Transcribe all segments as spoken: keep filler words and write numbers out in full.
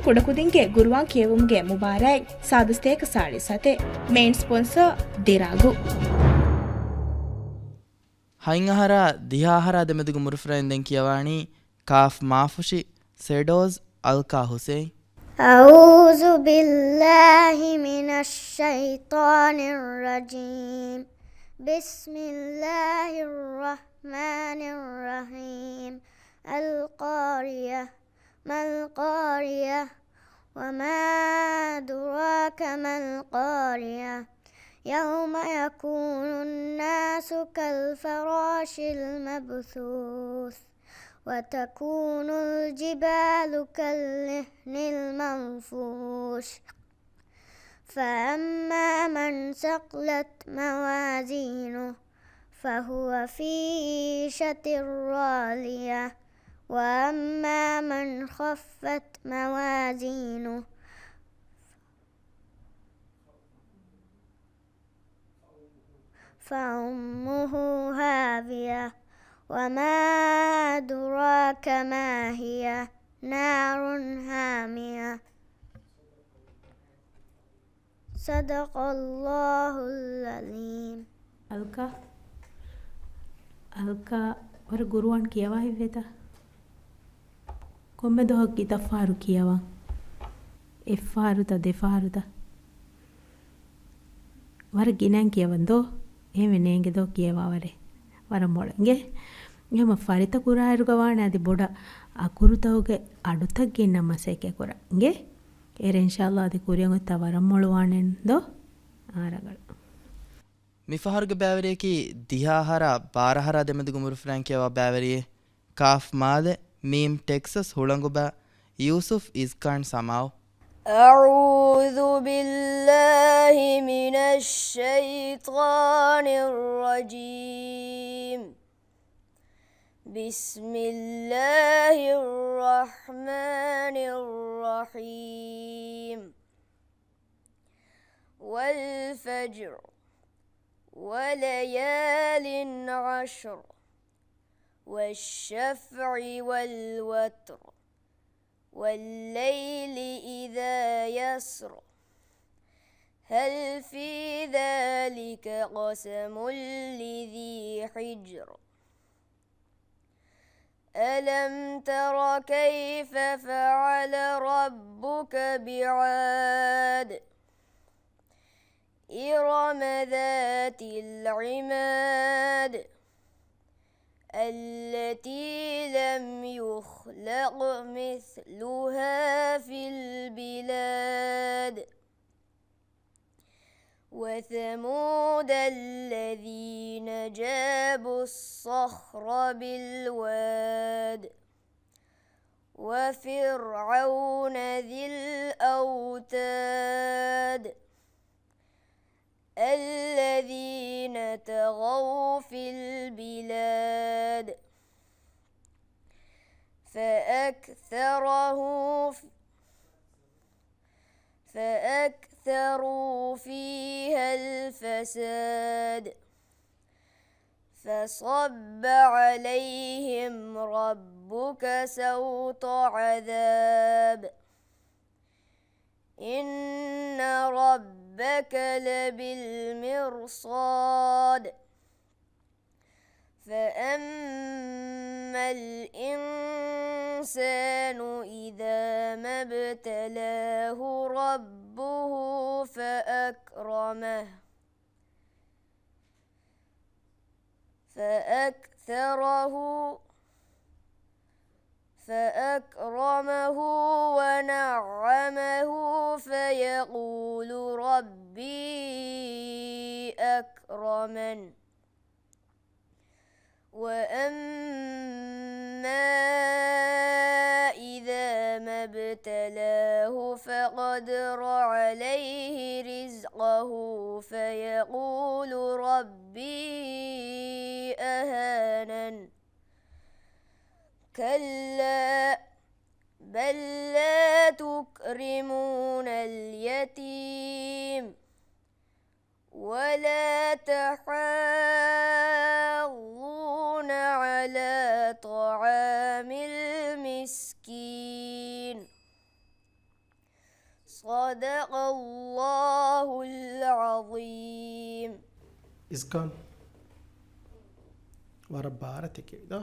ކުޑަކުދިންގެ ގުރުއާން ކިޔެވުމުގެ މުބާރާތް ސާދަ ސަތޭކަ ސާޅީސް ސަތޭކަ. މެއިން ސްޕޮންސަރ ދިރާގު. ހަތް އަހަރާ ދިހަ އަހަރާ ދެމެދުގެ މުރުފުރައިން ދެން ކިޔަވާނީ ކާފް މާފުށި ސެޑޯސް އަލްކާ ހުސެއިން. أعوذ بالله من الشيطان الرجيم. بسم الله الرحمن الرحيم. القارية. ما القارية؟ وما أدراك ما القارية. يوم يكون الناس كالفراش المبثوث. وتكون الجبال كالعهن المنفوش. فأما من ثقلت موازينه فهو في عيشة راضية. وأما من خفت موازينه فأمه هاوية. وما أدراك ما هي. نار حامية. صدق الله العظيم. އަލްކާ، އަލްކާ، ވަރަށް ގުރުއާން ކިޔަވާ ހިތްވޭތަ؟ ކޮންމެ ދުވަހަކު ކިތައް ފަހަރު ކިޔަވަން؟ އެއްފަހަރުތަ ދެފަހަރުތަ؟ ވަރަށް ގިނައިން ކިޔަވަން ދޯ؟ އެހެންވެ ނޭނގެ ދޯ ކިޔަވާވަރޭ. ވަރަށް މޮޅަށް އިނގޭ. އެހެންމަ ފަރިތަ ކުރާއިރުގަ ވާނެ އަދި ބޮޑަށް އަކުރުތަކުގެ އަޑުތައް ގެންނަން މަސައްކަތް ކުރަން އިނގޭ. އޭރު އިންޝާﷲ އަދި ކުރިއަށް އޮތްތާ ވަރަށް މޮޅުވާނެ ދޯ؟ އާ ރަނގަޅު. މިފަހަރުގެ ބައިވެރިޔަކީ ދިހަ އަހަރާ ބާރަ އަހަރާ ދެމެދުގެ މުރުފުރައިން ކިޔަވާ ބައިވެރިއެއް. ކާފް މާލެ، މީމް ޓެކްސަސް ހުޅަނގުބައި، ޔޫސުފް އިޒްކާން ސަމާއު. أعوذ بالله من الشيطان الرجيم. بسم الله الرحمن الرحيم. والفجر. وليال عشر. والشفع والوتر. والليل إذا يسر. هل في ذلك قسم لذي حجر؟ ألم تر كيف فعل ربك بعاد؟ إرم ذات العماد. التي لم يخلق مثلها في البلاد. وثمود الذين جابوا الصخر بالواد. وفرعون ذي الأوتاد. الذين طغوا في البلاد. فأكثره، فأكثروا فيها الفساد. فصب عليهم ربك سوط عذاب. إن ربك لبالمرصاد. فأما الإنسان إذا ما ابتلاه ربه فأكرمه. فأكثره، فأكرمه ونعمه فيقول ربي أكرمن. وأما إذا ما ابتلاه فقدر عليه رزقه فيقول ربي أهانن. كلا بل لا تكرمون اليتيم ولا تحاضون على طعام المسكين. صدق الله العظيم. އިސްކާން. ވަރަށް ބާރަށް ތިކެވިދޯ.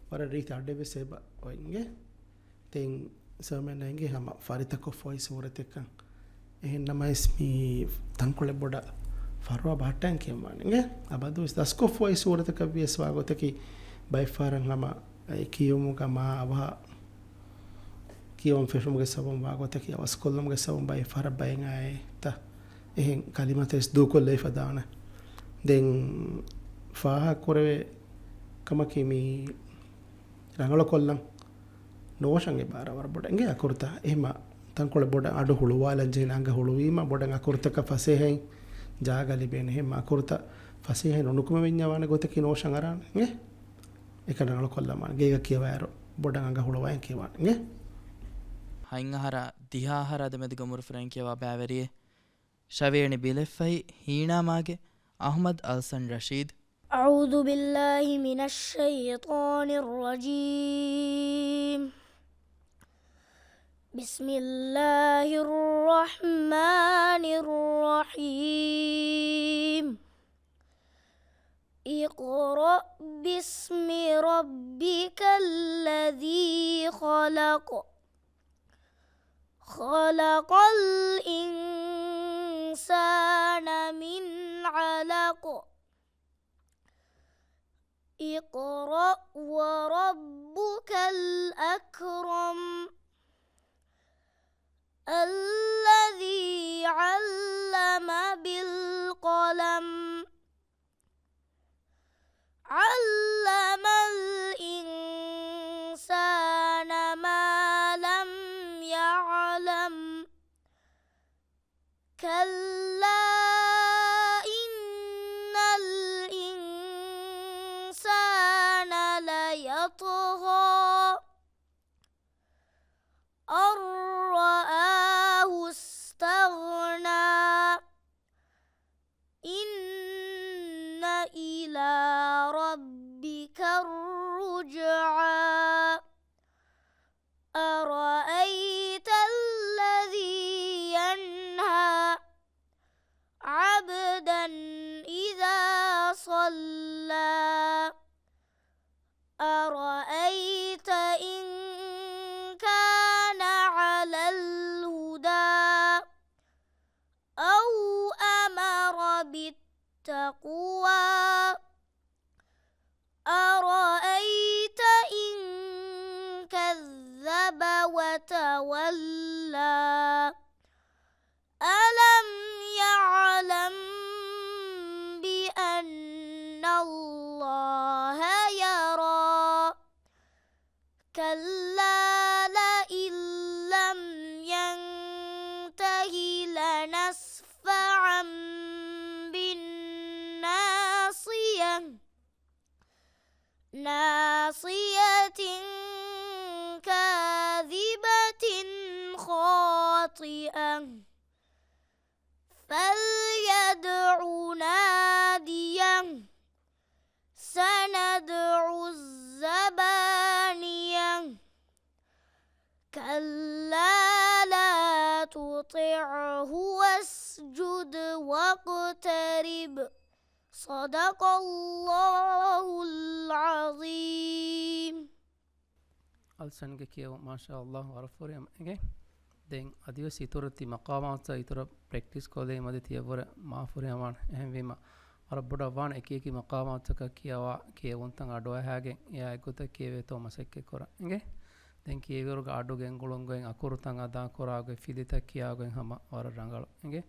ވަރަށް ރީތި އަޑެއް ވެސް އެބަ އޮތް އިނގޭ. ތިން ސަމެން އެނގޭ ހަމަ ފަރިތަކޮށްފައި ސޫރަތެއްކަން. އެހެން ނަމަވެސް މި ތަންކޮޅެއް ބޮޑަށް ފަރުވާ ބަހައްޓައިން ކިޔަމާނެ އިނގޭ. އަބަދުވެސް ދަސްކޮށްފައި ސޫރަތަކަށް ވިޔަސް ވާގޮތަކީ ބައެއް ފަހަރަށް ހަމަ އެ ކިޔުމުގަ މާ އަވަހަށް ކިޔަވަން ފެށުމުގެ ސަބަބުން ވާގޮތަކީ، އަވަސްކޮށްލުމުގެ ސަބަބުން ބައެއް ފަހަރަށް ބައެއް އާޔަތްތައް އެހެން ކަލިމަތައް ވެސް ދޫކޮށްލައިފަ ދާނެ. ދެން ފާހަގަކުރެވޭ ކަމަކީ މި ރަނގަޅުކޮށްލަން ނޯޝަން އެ ބާރަށް ވަރަށް ބޮޑަށް އެނގޭ އަކުރުތައް. އެހެންމަ ތަންކޮޅެއް ބޮޑަށް އަޑު ހުޅުވާލަން ޖެހޭނެ އަނގަ ހުޅުވީމަ ބޮޑަށް އަކުރުތަކަށް ފަސޭހައިން ޖާގަ ލިބޭނެ. އެހެންމަ އަކުރުތައް ފަސޭހައިން ނުނުކުމެވެންޏާ ވާނެ ގޮތަކީ ނޯޝަން އަރާނެ އެނގޭ. އެކަން ރަނގަޅުކޮށްލަމާނެ. ގޭގަ ކިޔަވާއިރު ބޮޑަށް އަނގަ ހުޅުވައިން ކިޔަވާނެ އިނގޭ. ހަތް އަހަރާ ދިހަ އަހަރާ ދެމެދުގެ އުމުރު ފުރައިން ކިޔަވާ ބައިވެރިއެއް. ށަވިޔަނި ބިލެއްފަހި ހީނާމާގެ އަޙްމަދު އަލްސަން ރަޝީދު. أعوذ بالله من الشيطان الرجيم. بسم الله الرحمن الرحيم. اقرأ باسم ربك الذي خلق. خلق الإنسان من علق. اقرأ وربك الأكرم. الذي علم بالقلم. علم الإنسان ما لم يعلم. كلا إن الإنسان ليطغى. أن رآه استغنى. إن إلى ربك الرجعى. أرأيت الذي ينهى عبدا إذا صلى. أرأيت إن كان على الهدى أو أمر بالتقوى. أرأيت إن كذب وتولى. ألم يعلم بأن الله يرى. كلا لئن لم ينته لنسفعا بالناصية. ناصية كاذبة خاطئة. فليدع ناديه. سندع الزبانية. كلا لا تطعه واسجد واقترب. صدق الله العظيم. އަލްސަންގެ ކިޔެވުން މާޝާ ﷲ ވަރަށް ފުރިހަމަ އެނގޭ. ދެން އަދިވެސް އިތުރަށް ތި މަޤާމާތުތައް އިތުރަށް ޕްރެކްޓިސް ކޮށްލީމަ އަދި ތިޔަށްވުރެ މާ ފުރިހަމަވާނެ. އެހެންވީމަ ވަރަށް ބޮޑަށް ވާނެ އެކި އެކި މަޤާމާތުތަކަށް ކިޔަވާ، ކިޔެވުންތައް އަޑުއަހާގެން އެއާ އެއްގޮތަށް ކިޔެވޭތޯ މަސައްކަތް ކުރަން އެނގޭ. ދެން ކިޔެވިއިރުގަ އަޑު ގެންގުޅުން ގޮތް އަކުރުތައް އަދާކުރާ ގޮތް ފިލިތައް ކިޔާ ގޮތް ހަމަ ވަރަށް ރަނގަޅު އެނގޭ.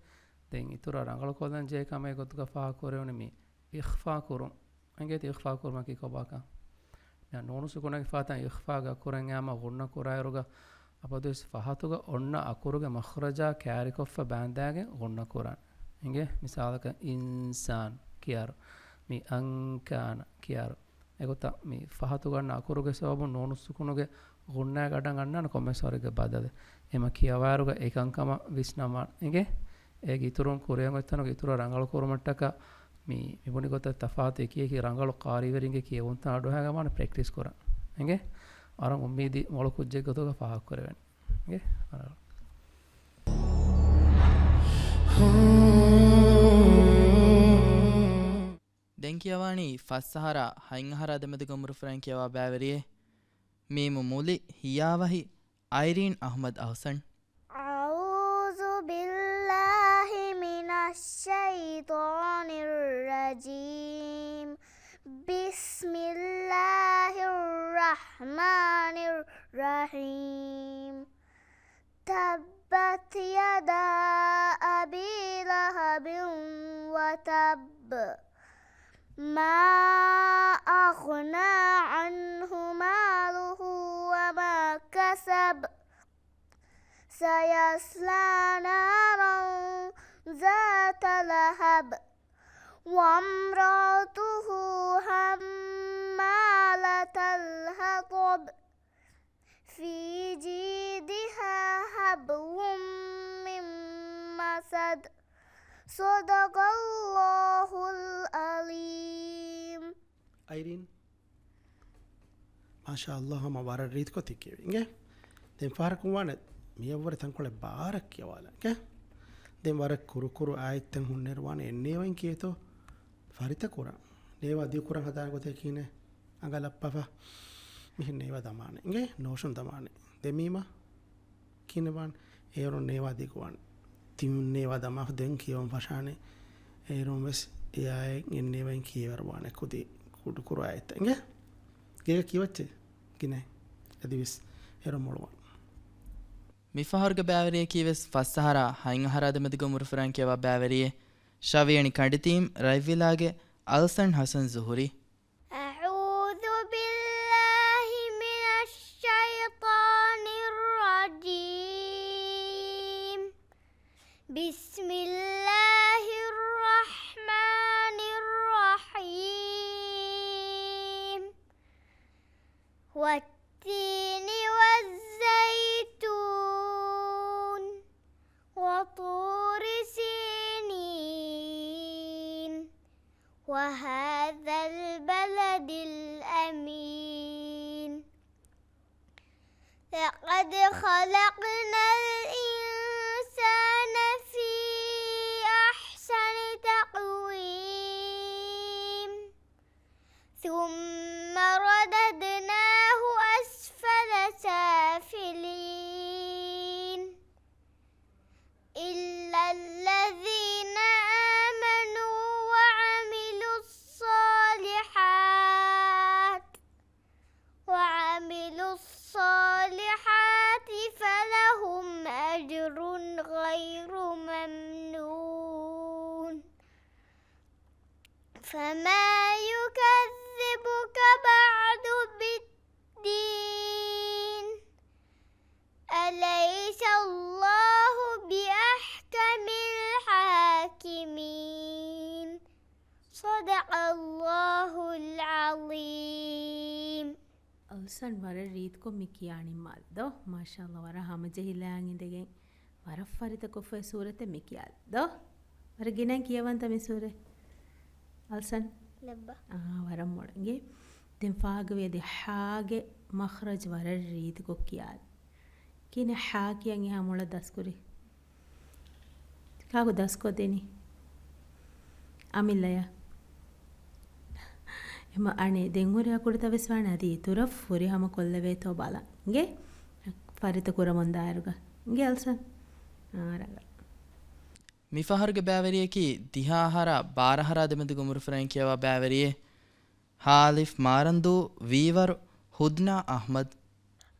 ދެން އިތުރަށް ރަނގަޅު ކޮށްލަން ޖެހޭ ކަމެއް ގޮތުގަ ފާހަގަކުރެވުނީ މި އިޚްފާ ކުރުން. އެނގޭތި އިޚްފާ ކުރުމަކީ ކޮބާކަން؟ މި ނޫނު ސުކުނަކީ ފާތަން އިޚްފާގަ ކުރަން އައިމަ ޣުންނަ ކުރާއިރުގަ އަބަދުވެސް ފަހަތުގަ އޮންނަ އަކުރުގެ މަޚްރަޖާ ކައިރިކޮށްފަ ބާންދާގެން ޣުންނަ ކުރާނެ. އެނގޭ؟ މިސާލަކަށް އިންސާން ކިޔާއިރު، މި އަންކާނަ ކިޔާއިރު. އެގޮތަށް މި ފަހަތުގަ އޮންނަ އަކުރުގެ ސަބަބުން ނޫނު ސުކުނުގެ ޣުންނާގެ އަޑަށް އަންނާނެ ކޮންމެސް ވަރެއްގެ ބަދަލެއް. އެމަ ކިޔަވާއިރުގަ އެކަންކަމަށް ވިސްނަންވާނެ. އެނގޭ؟ އޭގެ އިތުރުން ކުރިއަށް އޮތްތަނުގެ އިތުރަށް ރަނގަޅު ކުރުމަށްޓަކާ މި، މި ބުނި ގޮތަށް ތަފާތު އެކި އެކި ރަނގަޅު ޤާރީވެރިންގެ ކިޔެވުންތައް އަޑުއަހާގެން ވާނެ ޕްރެކްޓިސް ކުރަން. އެނގޭ؟ ވަރަށް އުއްމީދީ މޮޅު ކުއްޖެއް ގޮތުގަ ފާހަގަކުރެވެން. އެނގޭ؟ ވަރަށް ދެން ކިޔަވާނީ ފަސް އަހަރާ ހަތް އަހަރާ ދެމެދުގެ އުމުރުފުރައިން ކިޔަވާ ބައިވެރިއެއް. މީމު މުލި ހިޔާވަހި އައިރީން އަޙްމަދު އަޙްސަން. أعوذ بالله من الشيطان الرجيم. بسم الله الرحمن الرحيم. تبت يدا أبي لهب وتب. ما أغنى عنه ماله وما كسب. سيصلى نارا ذات لهب. وامرأته حمالة الحطب. في جيدها حبل من مسد. صدق الله العظيم. އައިރީން، މާޝާﷲ، ހަމަ ވަރަށް ރީތިކޮށް ތި ކިޔެވި. އިނގޭ؟ ދެން ފަހަރަކުން ވާނެ މިއަށްވުރެ ތަންކޮޅެއް ބާރަށް ކިޔަވާލަން. އިނގޭ؟ ދެން ވަރަށް ކުރުކުރު އާޔަތްތައް ހުންނައިރު ވާނެ އެއްނޭވައިން ކިޔޭތޯ ފަރިތަކުރަން. ނޭވާ ދިގުކުރަން ހަދާނެ ގޮތެއް ކިހިނެއް؟ އަނގަ ލައްޕަފަ މިހެން ނޭވާ ދަމާނެ. އިނގޭ؟ ނޯޝަން ދަމާނެ. ދެމީމަ ކިހިނެއް ވާން؟ އޭރުން ނޭވާ ދިގުވާން. ތިމުން ނޭވާ ދަމާފަ ދެން ކިޔަވަން ފަށާނެ. އޭރުން ވެސް އެއާއެއް އެއްނޭވައިން ކިޔޭވަރު ވާނެ ކުދި ކުޑުކުރު އާޔަތްތައް. އިނގޭ؟ ގޭގަ ކިޔަވައްޗޭ ގިނައިން. އަދިވެސް އޭރުން މޮޅުވާން. މިފަހަރުގެ ބައިވެރިޔަކީ ވެސް ފަސް އަހަރާ ހަތް އަހަރާ ދެމެދުގެ އުމުރުފުރައިން ކިޔަވާ ބައިވެރިއެއް. ޝަވިޔަނި ކަނޑިތީމް ރަތްވިލާގެ އަލްސަން ހަސަން ޒުހުރީ. أعوذ بالله من الشيطان الرجيم. بسم الله الرحمن الرحيم. والتين والزيتون. وطور سينين. وهذا البلد الأمين. لقد خلقنا الإنسان في أحسن تقويم. ثم رددناه أسفل سافلين. إلا الذين آمنوا وعملوا الصالحات، وعملوا الصالحات فلهم أجر غير ممنون. فما يكذبك بعد بالدين. أليس الله بأحكم الحاكمين. صدق الله العظيم. އަލްސަން ވަރަށް ރީތިކޮށް މި ކިޔާ ނިންމާލި ދޯ. މާޝާﷲ ވަރަށް ހަމަޖެހިލާ އިނދެގެން ވަރަށް ފަރިތަކޮށްފައި ސޫރަތެއް މި ކިޔާލި ދޯ. ވަރަށް ގިނައިން ކިޔަވަންތަ މި ސޫރަތް؟ އަލްސަން؟ ލައްބަ. އާ، ވަރަށް މޮޅަށް އިނގޭ. ދެން ފާހަގަވޭ އަދި ހާގެ މަޚްރަޖް ވަރަށް ރީތިކޮށް ކިޔާލި. ކިހިނެއް ހާ ކިޔަން އެހާ މޮޅަށް ދަސްކުރީ؟ ކާކު ދަސްކޮށްދެނީ؟ އަމިއްލަޔަށް. އެމަ އަނެއް ދެން ހުރި އަކުޑިތައް ވެސް ވާނެ އަދި އިތުރަށް ފުރިހަމަ ކޮށްލެވޭތޯ ބަލަން. އިނގޭ؟ ފަރިތަ ކުރަމުން ދާއިރުގަ. އިނގޭ އަލްސަން؟ އާ، ރަނގަޅަށް. މިފަހަރުގެ ބައިވެރިޔަކީ ދިހަ އަހަރާ ބާރަ އަހަރާ ދެމެދުގެ އުމުރުފުރައިން ކިޔަވާ ބައިވެރިއެއް. ހާލިފް މާރަންދޫ ވީވަރު ހުދްނާ އަޙްމަދު.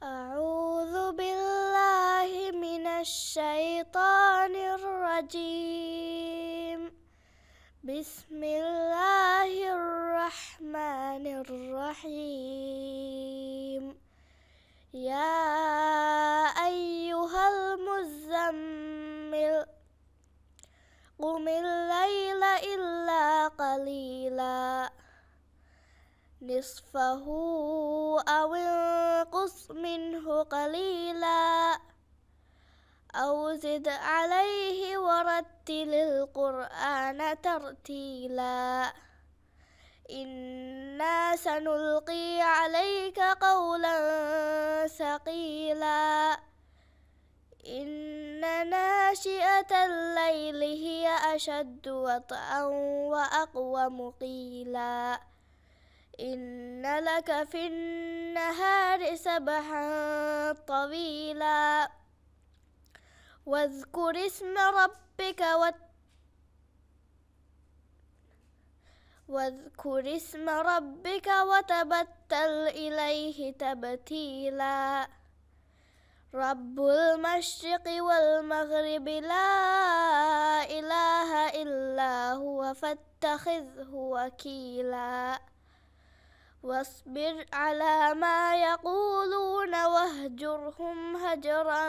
أعوذ بالله من الشيطان الرجيم. بسم الله الرحمن الرحيم. يا أيها المزمل. قم الليل إلا قليلا. نصفه أو انقص منه قليلا. أو زد عليه ورتل القرآن ترتيلا. إنا سنلقي عليك قولا ثقيلا. إن ناشئة الليل هي أشد وطئا وأقوم قيلا. إن لك في النهار سبحا طويلا. واذكر اسم ربك وت-، واذكر اسم ربك وتبتل إليه تبتيلا. رب المشرق والمغرب لا إله إلا هو فاتخذه وكيلا. واصبر على ما يقولون واهجرهم هجرا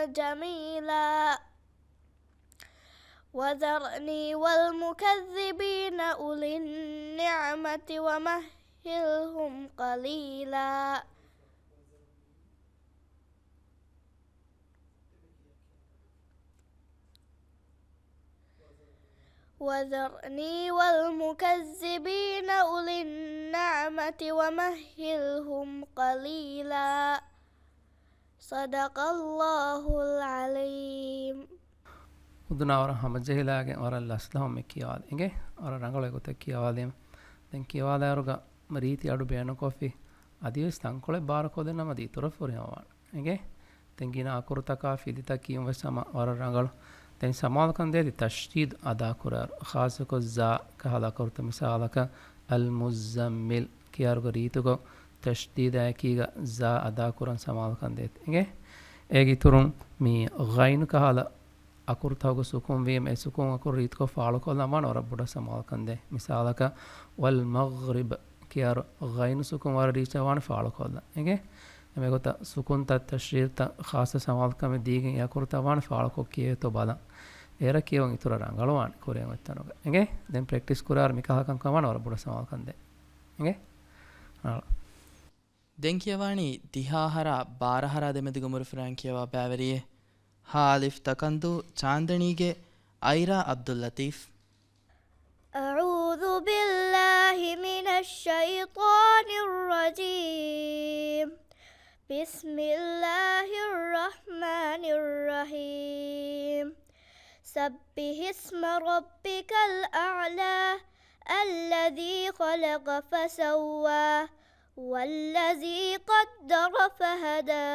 جميلا. وذرني والمكذبين أولي النعمة ومهلهم قليلا. وذرني والمكذبين أولي النعمة ومهلهم قليلا. صدق الله العظيم. ހުދުނާ ވަރަށް ހަމަޖެހިލާގެން ވަރަށް ލަސްލަހުން މި ކިޔާލި. އިނގޭ؟ ވަރަށް ރަނގަޅު ގޮތަށް ކިޔާލީމަ. ދެން ކިޔާލާއިރުގަ ރީތި އަޑު ބޭނުންކޮށްފި. އަދިވެސް ތަންކޮޅެއް ބާރުކޮށްލަން ނަމަ ދީތުރަށް ފުރިހަމަވާނެ. އިނގޭ؟ ދެން ގިނަ އަކުރުތަކާ ފިލިތައް ކިޔުން ވެސް ހަމަ ވަރަށް ރަނގަޅު. ދެން ސަމާލުކަން ދޭތި ތަޝްދީދު އަދާކުރާއިރު، ޚާއްޞަކޮށް ޒާ ކަހަލަ އަކުރުތައް، މިސާލަކަށް އަލްމުއްޒައްމިލް ކިޔާއިރުގަ ރީތުކޮށް ތަޝްދީދާއެކީގަ ޒާ އަދާކުރަން ސަމާލުކަން ދޭތި. އިނގޭ؟ އޭގެ އިތުރުން މި ޣައިނު ކަހަލަ އަކުރުތަކުގަ ސުކޫން ވީމަ، އެ ސުކޫން އަކުރު ރީތިކޮށް ފާޅުކޮށްލަން ވާނެ ވަރަށް ބޮޑަށް ސަމާލުކަން ދޭ. މިސާލަކަށް، ވަލް މަޣްރިބް ކިޔާއިރު ޣައިނު ސުކޫން ވަރަށް ރީތިކޮށް ވާނެ ފާޅުކޮށްލަން. އިނގޭ؟ އެމެގޮތަށް ސުކޫންތައް ތަޝްދީދުތައް ޚާއްޞަ ސަމާލުކަމެއް ދީގެން އެ އަކުރުތައް ވާނެ ފާޅުކޮށް ކިޔޭތޯ ބަލަން. އޭރަށް ކިޔެވުން އިތުރަށް ރަނގަޅުވާނެ ކުރިއަށް އޮތްތަނުގަ. އިނގޭ؟ ދެން ޕްރެކްޓިސް ކުރާއިރު މިކަހަލަ ކަންކަން ވާނެ ވަރަށް ބޮޑަށް ސަމާލުކަން ދޭ. އިނގޭ؟ ރަނގަޅު. ދެން ކިޔަވާނީ ދިހަ އަހަރާ ބާރަ އަހަރާ ދެމެދުގެ އުމުރުފުރާން ކިޔަވާ ބައިވެރިއެއް. ހާލިފް ތަކަންދޫ ޗާންދަނީގެ އައިރާ ޢަބްދުއްލަތީފް. أعوذ بالله من الشيطان الرجيم. بسم الله الرحمن الرحيم. سبح اسم ربك الأعلى الذي خلق فسوى والذي قدر فهدى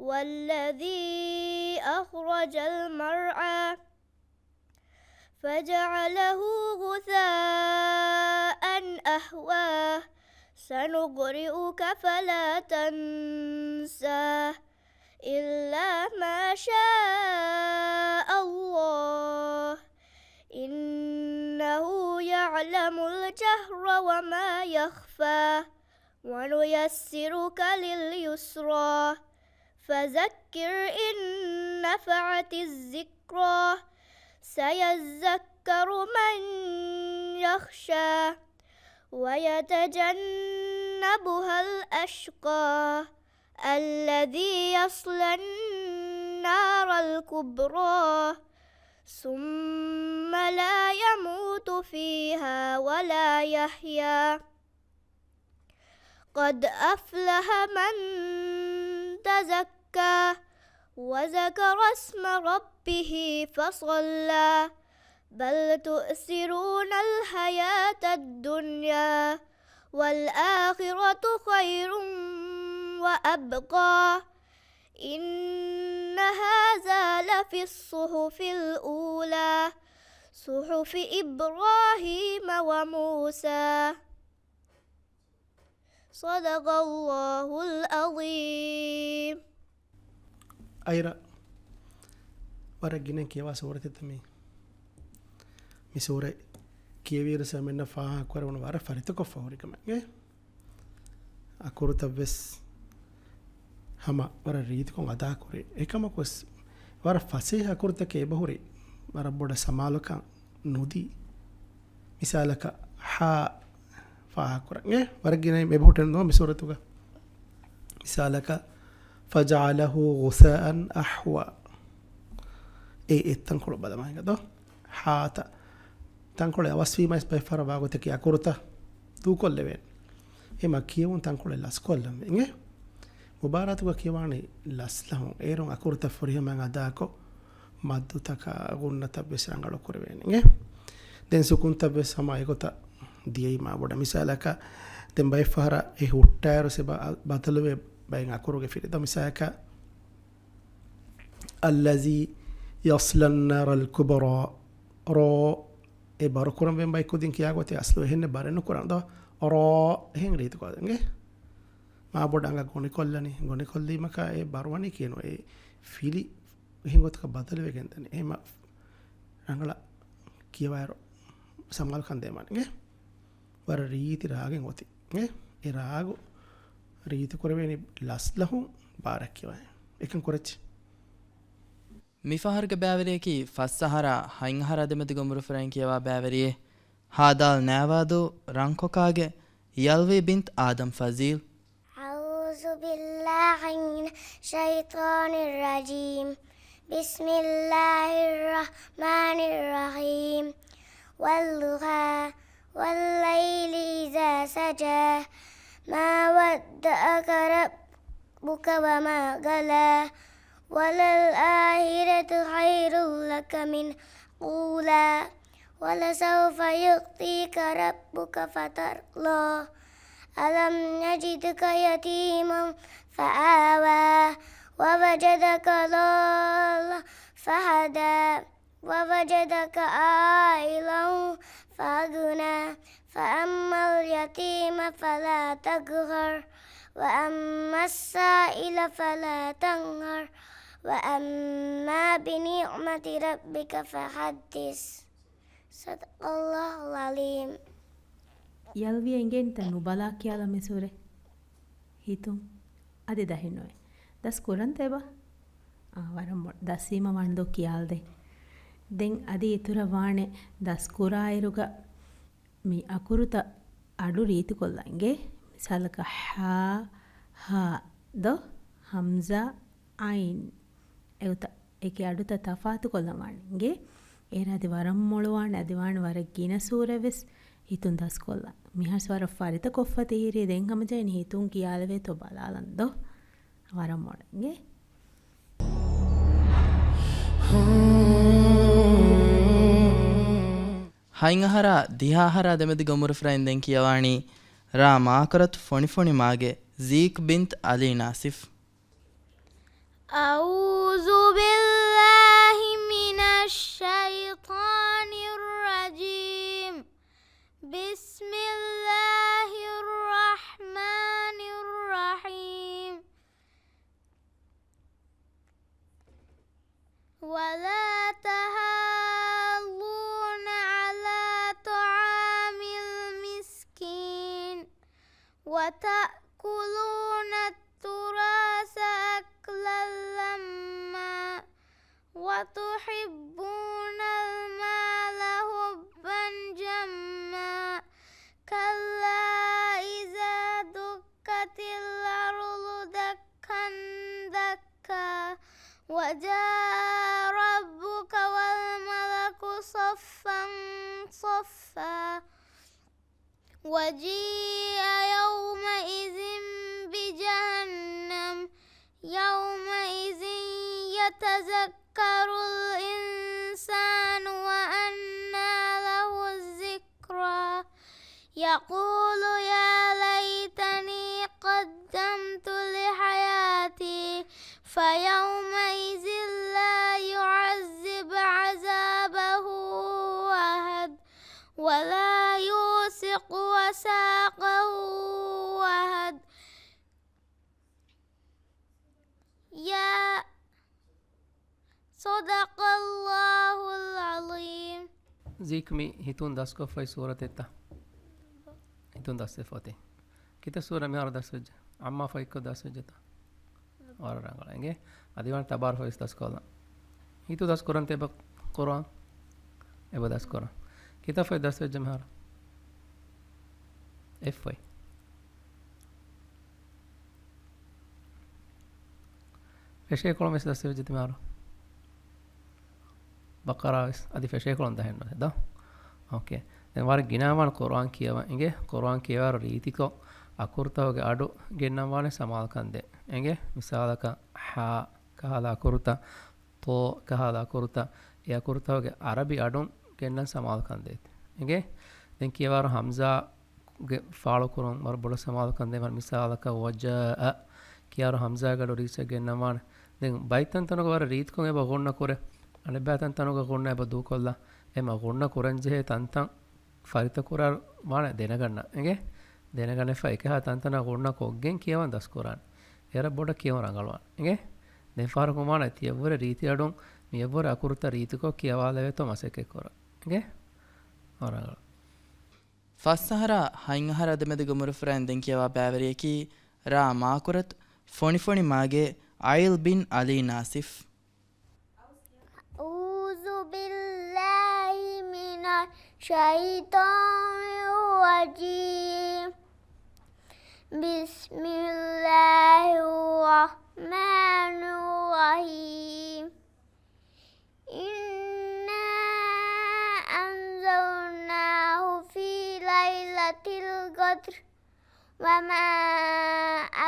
والذي أخرج المرعى فجعله غثاء أحوى سنقرئك فلا تنسى إلا ما شاء الله إنه يعلم الجهر وما يخفى ونيسرك لليسرى فذكر إن نفعت الذكرى سيذكر من يخشى ويتجنبها الأشقى الذي يصلى النار الكبرى ثم لا يموت فيها ولا يحيا قد أفلح من تزكى وذكر اسم ربه فصلى بل تؤثرون الحياة الدنيا والآخرة خير وأبقى إن هذا لفي الصحف الأولى صحف إبراهيم وموسى صدق الله العظيم. އައިރާ، ވަރަށް ގިނަ ކިޔަވާ ސޫރަތެއްތަ މީ؟ މި ސޫރަތް ކިޔެވިއިރު ސަމެންނަށް ފާހަގަކުރެވުނު ވަރަށް ފަރިތަކޮށްފަ ހުރި ކަމެއް. އެ އަކުރުތައް ވެސް ހަމަ ވަރަށް ރީތިކޮށް އަދާކުރޭ. އެކަމަކުވެސް ވަރަށް ފަސޭހަ އަކުރުތަކެއް އެބަހުރި. ވަރަށް ބޮޑަށް ސަމާލުކަން ނުދީ. މިސާލަކަށް ހާ ފާހަގަކުރަން. އެ ވަރަށް ގިނައިން އެބަހުއްޓެން ދޯ މި ސޫރަތުގަ. މިސާލަކަށް، فجعله غثاء أحوى. އެ އެއްތަންކޮޅު ބަލަމާ ހިނގަދޯ. ހާތަ ތަންކޮޅެއް އަވަސްވީމަ އިސް ބައެއްފަހަރަށް ވާގޮތަކީ އަކުރުތައް ދޫކޮށްލެވޭނެ. އެމަ ކިޔެވުން ތަންކޮޅެއް ލަސްކޮށްލަން ވެ. އިނގޭ؟ މުބާރާތުގަ ކިޔަވާނީ ލަސްލަހުން. އޭރުން އަކުރުތައް ފުރިހަމައިން އަދާކޮށް، މައްދުތަކާ ޣުންނަތައް ވެސް ރަނގަޅު ކުރެވޭނެ. ދެން ސުކުންތައް ވެސް ހަމަ އެގޮތަށް ދިޔައީ މާބޮޑަށް. މިސާލަކަށް، ދެން ބައެއް ފަހަރަށް އެ ހުއްޓާއިރު ސެބަ ބަދަލުވޭ ބައެއް އަކުރުގެ ފިރިތައް. މިސާލަކަށް، الذي يصلى النار الكبرى. ރޯ، އެ ބަރުކުރަން ވެން ބައި ކުދިން ކިޔާ ގޮތެއް އަސްލު އެހެންނެއް ބަރެއް ނުކުރަން ދޯ. ރޯ، އެހެން ރީތިކޮށް އިނގޭ. މާބޮޑަށް އަނގަ ގޮނިކޮށްލަނީ، ގޮނިކޮށްލީމަކާ އެ ބަރުވަނީ ކިޔަނު އެ ފިލި އެހެން ގޮތަކަށް ބަދަލުވެގެން ދަނީ. އެހެމަ ރަނގަޅަށް ކިޔަވާއިރު ސަމާލުކަން ދޭމަން އިނގޭ. ވަރަށް ރީތި ރާގެއް އޮތީ. އެ، އެ ރާގު ރީތި ކުރެވޭނީ ލަސްލަހުން ބާރަށް ކިޔަވައި. އެކަން ކުރައްޗި. މިފަހަރުގެ ބައިވެރިޔަކީ ފަސް އަހަރާ ހަތް އަހަރާ ދެމެދުގެ އުމުރު ފުރައިން ކިޔަވާ ބައިވެރިއެއް. ހދ. ނައިވާދޫ ރަންކޮކާގެ ޔަލްވީ ބިންތް އާދަމް ފަޒީލް. أعوذ بالله من الشيطان الرجيم. بسم الله الرحمن الرحيم. والضحى. والليل إذا سجى. ما ودعك ربك وما قلى. وللآخرة خير لك من الأولى. ولسوف يعطيك ربك فترضى. ألم يجدك يتيما فآوى. ووجدك ضالا فهدى. ووجدك عائلا فأغنى. فأما اليتيم فلا تقهر. وأما السائل فلا تنهر. وأما بنعمة ربك فحدث. صدق الله العظيم. ޔަލްވީ އެނގޭނީތަ ނުބަލާ ކިޔާލަމޭ ސޫރަތް؟ ހިތުން އަދި ދަހެއް ނުވޭ. ދަސް ކުރަންތަ އެބަ؟ އާ، ވަރަށް މޮ-، ދަސްވީމަ ވާނެ ދޯ ކިޔާލަދޭ. ދެން އަދި އިތުރަށް ވާނެ ދަސް ކުރާއިރުގަ މި އަކުރުތައް އަޑު ރީތިކޮށްލަން އިނގޭ. މިސާލަކަށް ހާ، ހާ، ދޯ، ހަމްޒާ، އައިން. އެގޮތަށް އެކި އަޑުތައް ތަފާތުކޮށްލަން ވާނެ އިނގޭ. އޭރު އަދި ވަރަށް މޮޅުވާނެ، އަދި ވާނެ ވަރަށް ގިނަ ސޫރަތް ވެސް ހިތުން ދަސްކޮށްލަން. މިހާރު ވަރަށް ފަރިތަ ކޮށްފަ ތިހިރީ، ދެން ހަމަޖައިން ހިތުން ކިޔާލެވޭތޯ ބަލާލަން ދޯ. ވަރަށް މޮޅު އިނގޭ. ހަތް އަހަރާ ދިހަ އަހަރާ ދެމެދުގެ އުމުރުފުރައިން ދެން ކިޔަވާނީ ރާ މާކަރަތު ފޮނިފޮނި މާގެ ޒީކް ބިންތް އަލީ ނާސިފް. أعوذ بالله من الشيطان الرجيم. بسم الله الرحمن الرحيم. ولا تحاضون على طعام المسكين وتأكلون التراث أكلا لما وتحبون المال حبا جما كلا إذا دكت الأرض دكا دكا وجاء ربك والملك صفا صفا وجيء يومئذ بجهنم يومئذ يتذكر الإنسان وأنى له الذكرى يقول يا ليتني قدمت لحياتي فيومئذ لا يعذب عذابه أحد ولا يوثق وثاقه أحد. يا صدق الله العظيم. ޒީކް މި ހިތުން ދަސްކޮށްފައި ސޫރަތެއްތަ؟ ހިތުން ދަސްވެފަ އޮތީ. ކިތައް ސޫރަ މިހާރު ދަސްވެއްޖެ؟ ޢައްމާ ފަހިކޮށް ދަސްވެއްޖެތަ؟ ވަރަށް ރަނގަޅަށް އިނގޭ. އަދި ވާނެ ތަބާރަކަށް ވެސް ދަސްކޮށްލަން. ހިތު ދަސްކުރަންތަ އެބަ ޤުރުއާން؟ އެބަ ދަސްކުރަން. ކިތައް ފަހި ދަސްވެއްޖެ މިހާރު؟ އެއް ފަހި. ފެށޭކޮޅުން ވެސް ދަސްވެއްޖެ ތިމާރު. ބަޤަރާ ވެސް އަދި ފެށޭކޮޅުން ދަހެއް ނުވޭ ދޯ؟ އޯކޭ. ދެން ވަރަށް ގިނަވާން ޤުރުއާން ކިޔަވަން އިނގޭ. ޤުރުއާން ކިޔަވާއިރު ރީތިކޮށް އަކުރުތަކުގެ އަޑު ގެންނަން ވާނެ ސަމާލުކަން ދޭން. އެނގޭ؟ މިސާލަކަށް، ޙާ ކަހަލަ އަކުރުތައް، ޠޯ ކަހަލަ އަކުރުތައް، އެ އަކުރުތަކުގެ ޢަރަބި އަޑުން ގެންނަން ސަމާލުކަން ދޭތި. އެނގޭ؟ ދެން ކިޔަވާއިރު ހަމްޒާގެ ފާޅުކުރުން ވަރަށް ބޮޑަށް ސަމާލުކަން ދޭން. މިސާލަކަށް، ވަޖާއަ ކިޔާއިރު ހަމްޒާގެ އަޑު ރީއްޗަށް ގެންނަން ވާނެ. ދެން ބައިތަންތަނުގަ ވަރަށް ރީތިކޮށް އެބަ ޣުންނަ ކުރޭ. އަނެއްބައިތަންތަނުގަ ޣުންނަ އެބަ ދޫކޮށްލާ. އެމަ ޣުންނަ ކުރަން ޖެހޭ ތަންތަން ފަރިތަކުރާ ވާނެ ދެނެގަންނަ. އެނގޭ؟ ދެނެގަނެފަ އެކަހަލަ ތަންތަނަށް ޣުންނަ ކޮށްގެން ކިޔަވަން ދަސްކުރާނެ. އެރަށް ބޮޑަށް ކިޔަވަން ރަނގަޅުވާނެ. އެނގޭ؟ ދެން ފަހަރަކު ވާނެ ތިޔަށްވުރެ ރީތި އަޑުން މިޔަށްވުރެ އަކުރުތައް ރީތިކޮށް ކިޔަވާލެވޭތޯ މަސައްކަތް ކުރަން. އެނގޭ؟ އާ، ރަނގަޅު. ފަސް އަހަރާ ހަތް އަހަރާ ދެމެދުގެ އުމުރުފުރާއިން ދެން ކިޔަވާ ބައިވެރިޔަކީ ރާ މާކުރަތު ފޮނިފޮނި މާގޭ އައިލް ބިން އަލީ ނާސިފް. أعوذ بالله من الشيطان الرجيم. بسم الله الرحمن الرحيم. إنا أنزلناه في ليلة القدر. وما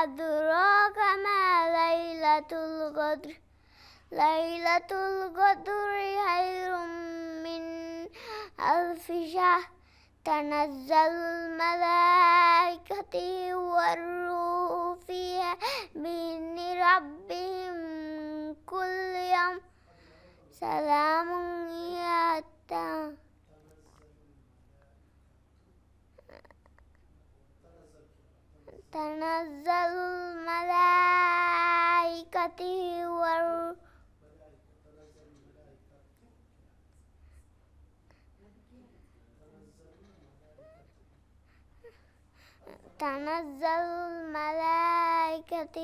أدراك ما ليلة القدر. ليلة القدر خير من ألف شهر. تنزل الملائكة والروح فيها بإذن ربهم من كل أمر. سلام هي حتى تنزل الملائكة والروح تنزل الملائكة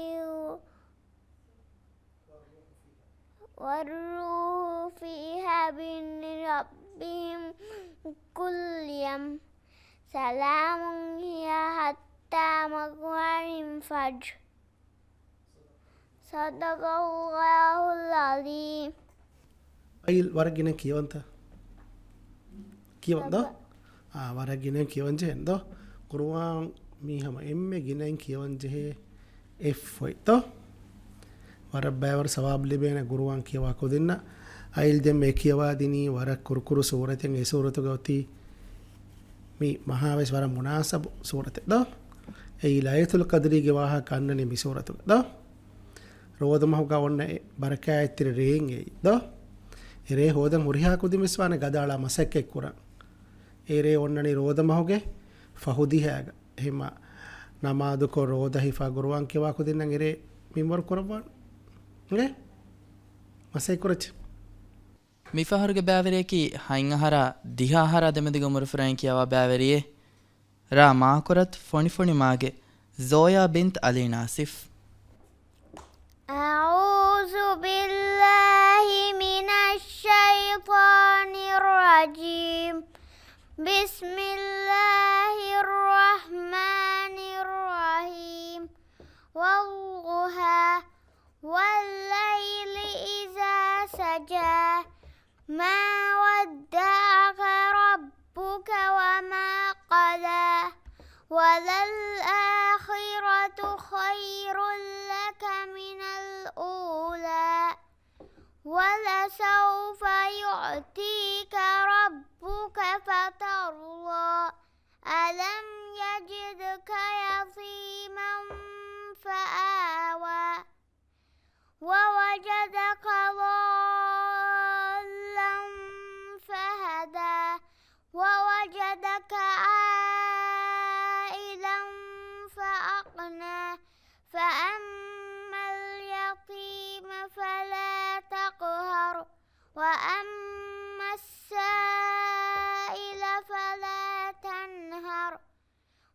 والروح فيها بإذن ربهم من كل أمر. سلام هي حتى مطلع الفجر. صدق الله العظيم. އައިލް ވަރަށް ގިނަ ކިޔަވަންތަ؟ ކިޔަވަން ދޯ؟ އާ، ވަރަށް ގިނަ ކިޔަވަން ޖެހެން ދޯ؟ ޤުރުއާން މީ ހަމަ އެންމެ ގިނައިން ކިޔަވަން ޖެހޭ އެއް ފޮތް ދޯ؟ ވަރަށް ބައިވަރު ސަވާބު ލިބޭނެ ޤުރުއާން ކިޔަވާ ކުދިންނަށް. އައިލް ދެންމެ ކިޔަވާ ދިނީ ވަރަށް ކުރުކުރު ސޫރަތެއް. އެ ސޫރަތުގަ އޮތީ މި މަހާވެސް ވަރަށް މުނާސަބު ސޫރަތެއް ދޯ؟ އެއީ ލައިލަތުލް ޤަދްރީގެ ވާހަކަ އަންނަނީ މި ސޫރަތުގަ ދޯ؟ ރޯދަ މަހުގަ އޮންނަ އެ ބަރަކާތްތެރި ރޭން އެއީ ދޯ؟ އެ ރޭ ހޯދަން ހުރިހާ ކުދިން ވެސް ވާނެ ގަދައަޅާ މަސައްކަތް ކުރަން. އެ ރޭ އޮންނަނީ ރޯދަ މަހުގެ ފަހު ދިހައިގަ. އެހެންމަ ނަމާދުކޮށް ރޯދަ ހިފާ ޤުރުއާން ކިޔަވާ ކުދިންނަށް އެ ރޭ މިންވަރު ކުރައްވާނެ. އިނގޭ؟ މަސައްކަތް ކުރައްޗޭ. މިފަހަރުގެ ބައިވެރިޔަކީ ހަތް އަހަރާ ދިހަ އަހަރާ ދެމެދުގެ އުމުރުފުރާއިން ކިޔަވާ ބައިވެރިއެއް. ރާ މާކުރަތު ފޮނިފޮނި މާގެ ޒޯޔާ ބިންތު އަލީ ނާސިފް. أعوذ بالله من الشيطان الرجيم. بسم الله الرحمن الرحيم. والضحى. والليل إذا سجى. ما ودعك ربك وما قلى. وللآخرة خير لك من الأولى. ولسوف يعطيك ربك فترضى. ألم يجدك يتيما فآوى. ووجدك ضالا فهدى. ووجدك عائلا فأغنى. فأما اليتيم فلا تقهر. وأما السائل فلا تنهر.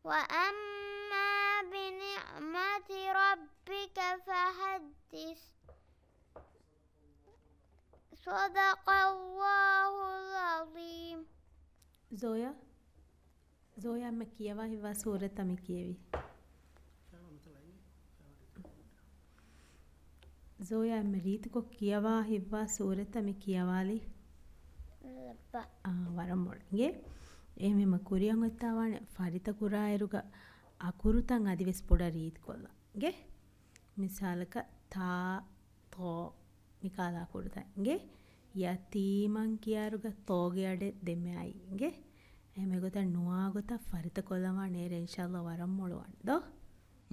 وأما بنعمة ربك فحدث. صدق الله العظيم. ޒޯޔާ، ޒޯޔާ އެންމެ ކިޔަވާ ހިތްވާ ސޫރަތަށް މި ކިޔެވީ. ޒޯޔާ އެންމެ ރީތިކޮށް ކިޔަވާ ހިތްވާ ސޫރަތަށް މި ކިޔަވާލީ. އާ، ވަރަށް މޮޅަށް. އިނގޭ؟ އެހެންވީމަ ކުރިއަށް އޮތްތާ ވާނެ ފަރިތަކުރާއިރުގަ އަކުރުތައް އަދިވެސް ބޮޑަށް ރީތިކޮށްލަން. އިނގޭ؟ މިސާލަކަށް ތާ، ތޯ، މިކާލަ އަކުރުތައް. އިނގޭ؟ ޔަތީމަން ކިޔާއިރުގަ ތޯގެ އަޑެއް ދެމެ އައި. އިނގޭ؟ އެހެން ގޮތަށް ނުވާ ގޮތަށް ފަރިތަކޮށްލަން ވާނެ އޭރު އިންޝާﷲ ވަރަށް މޮޅުވާނެ ދޯ.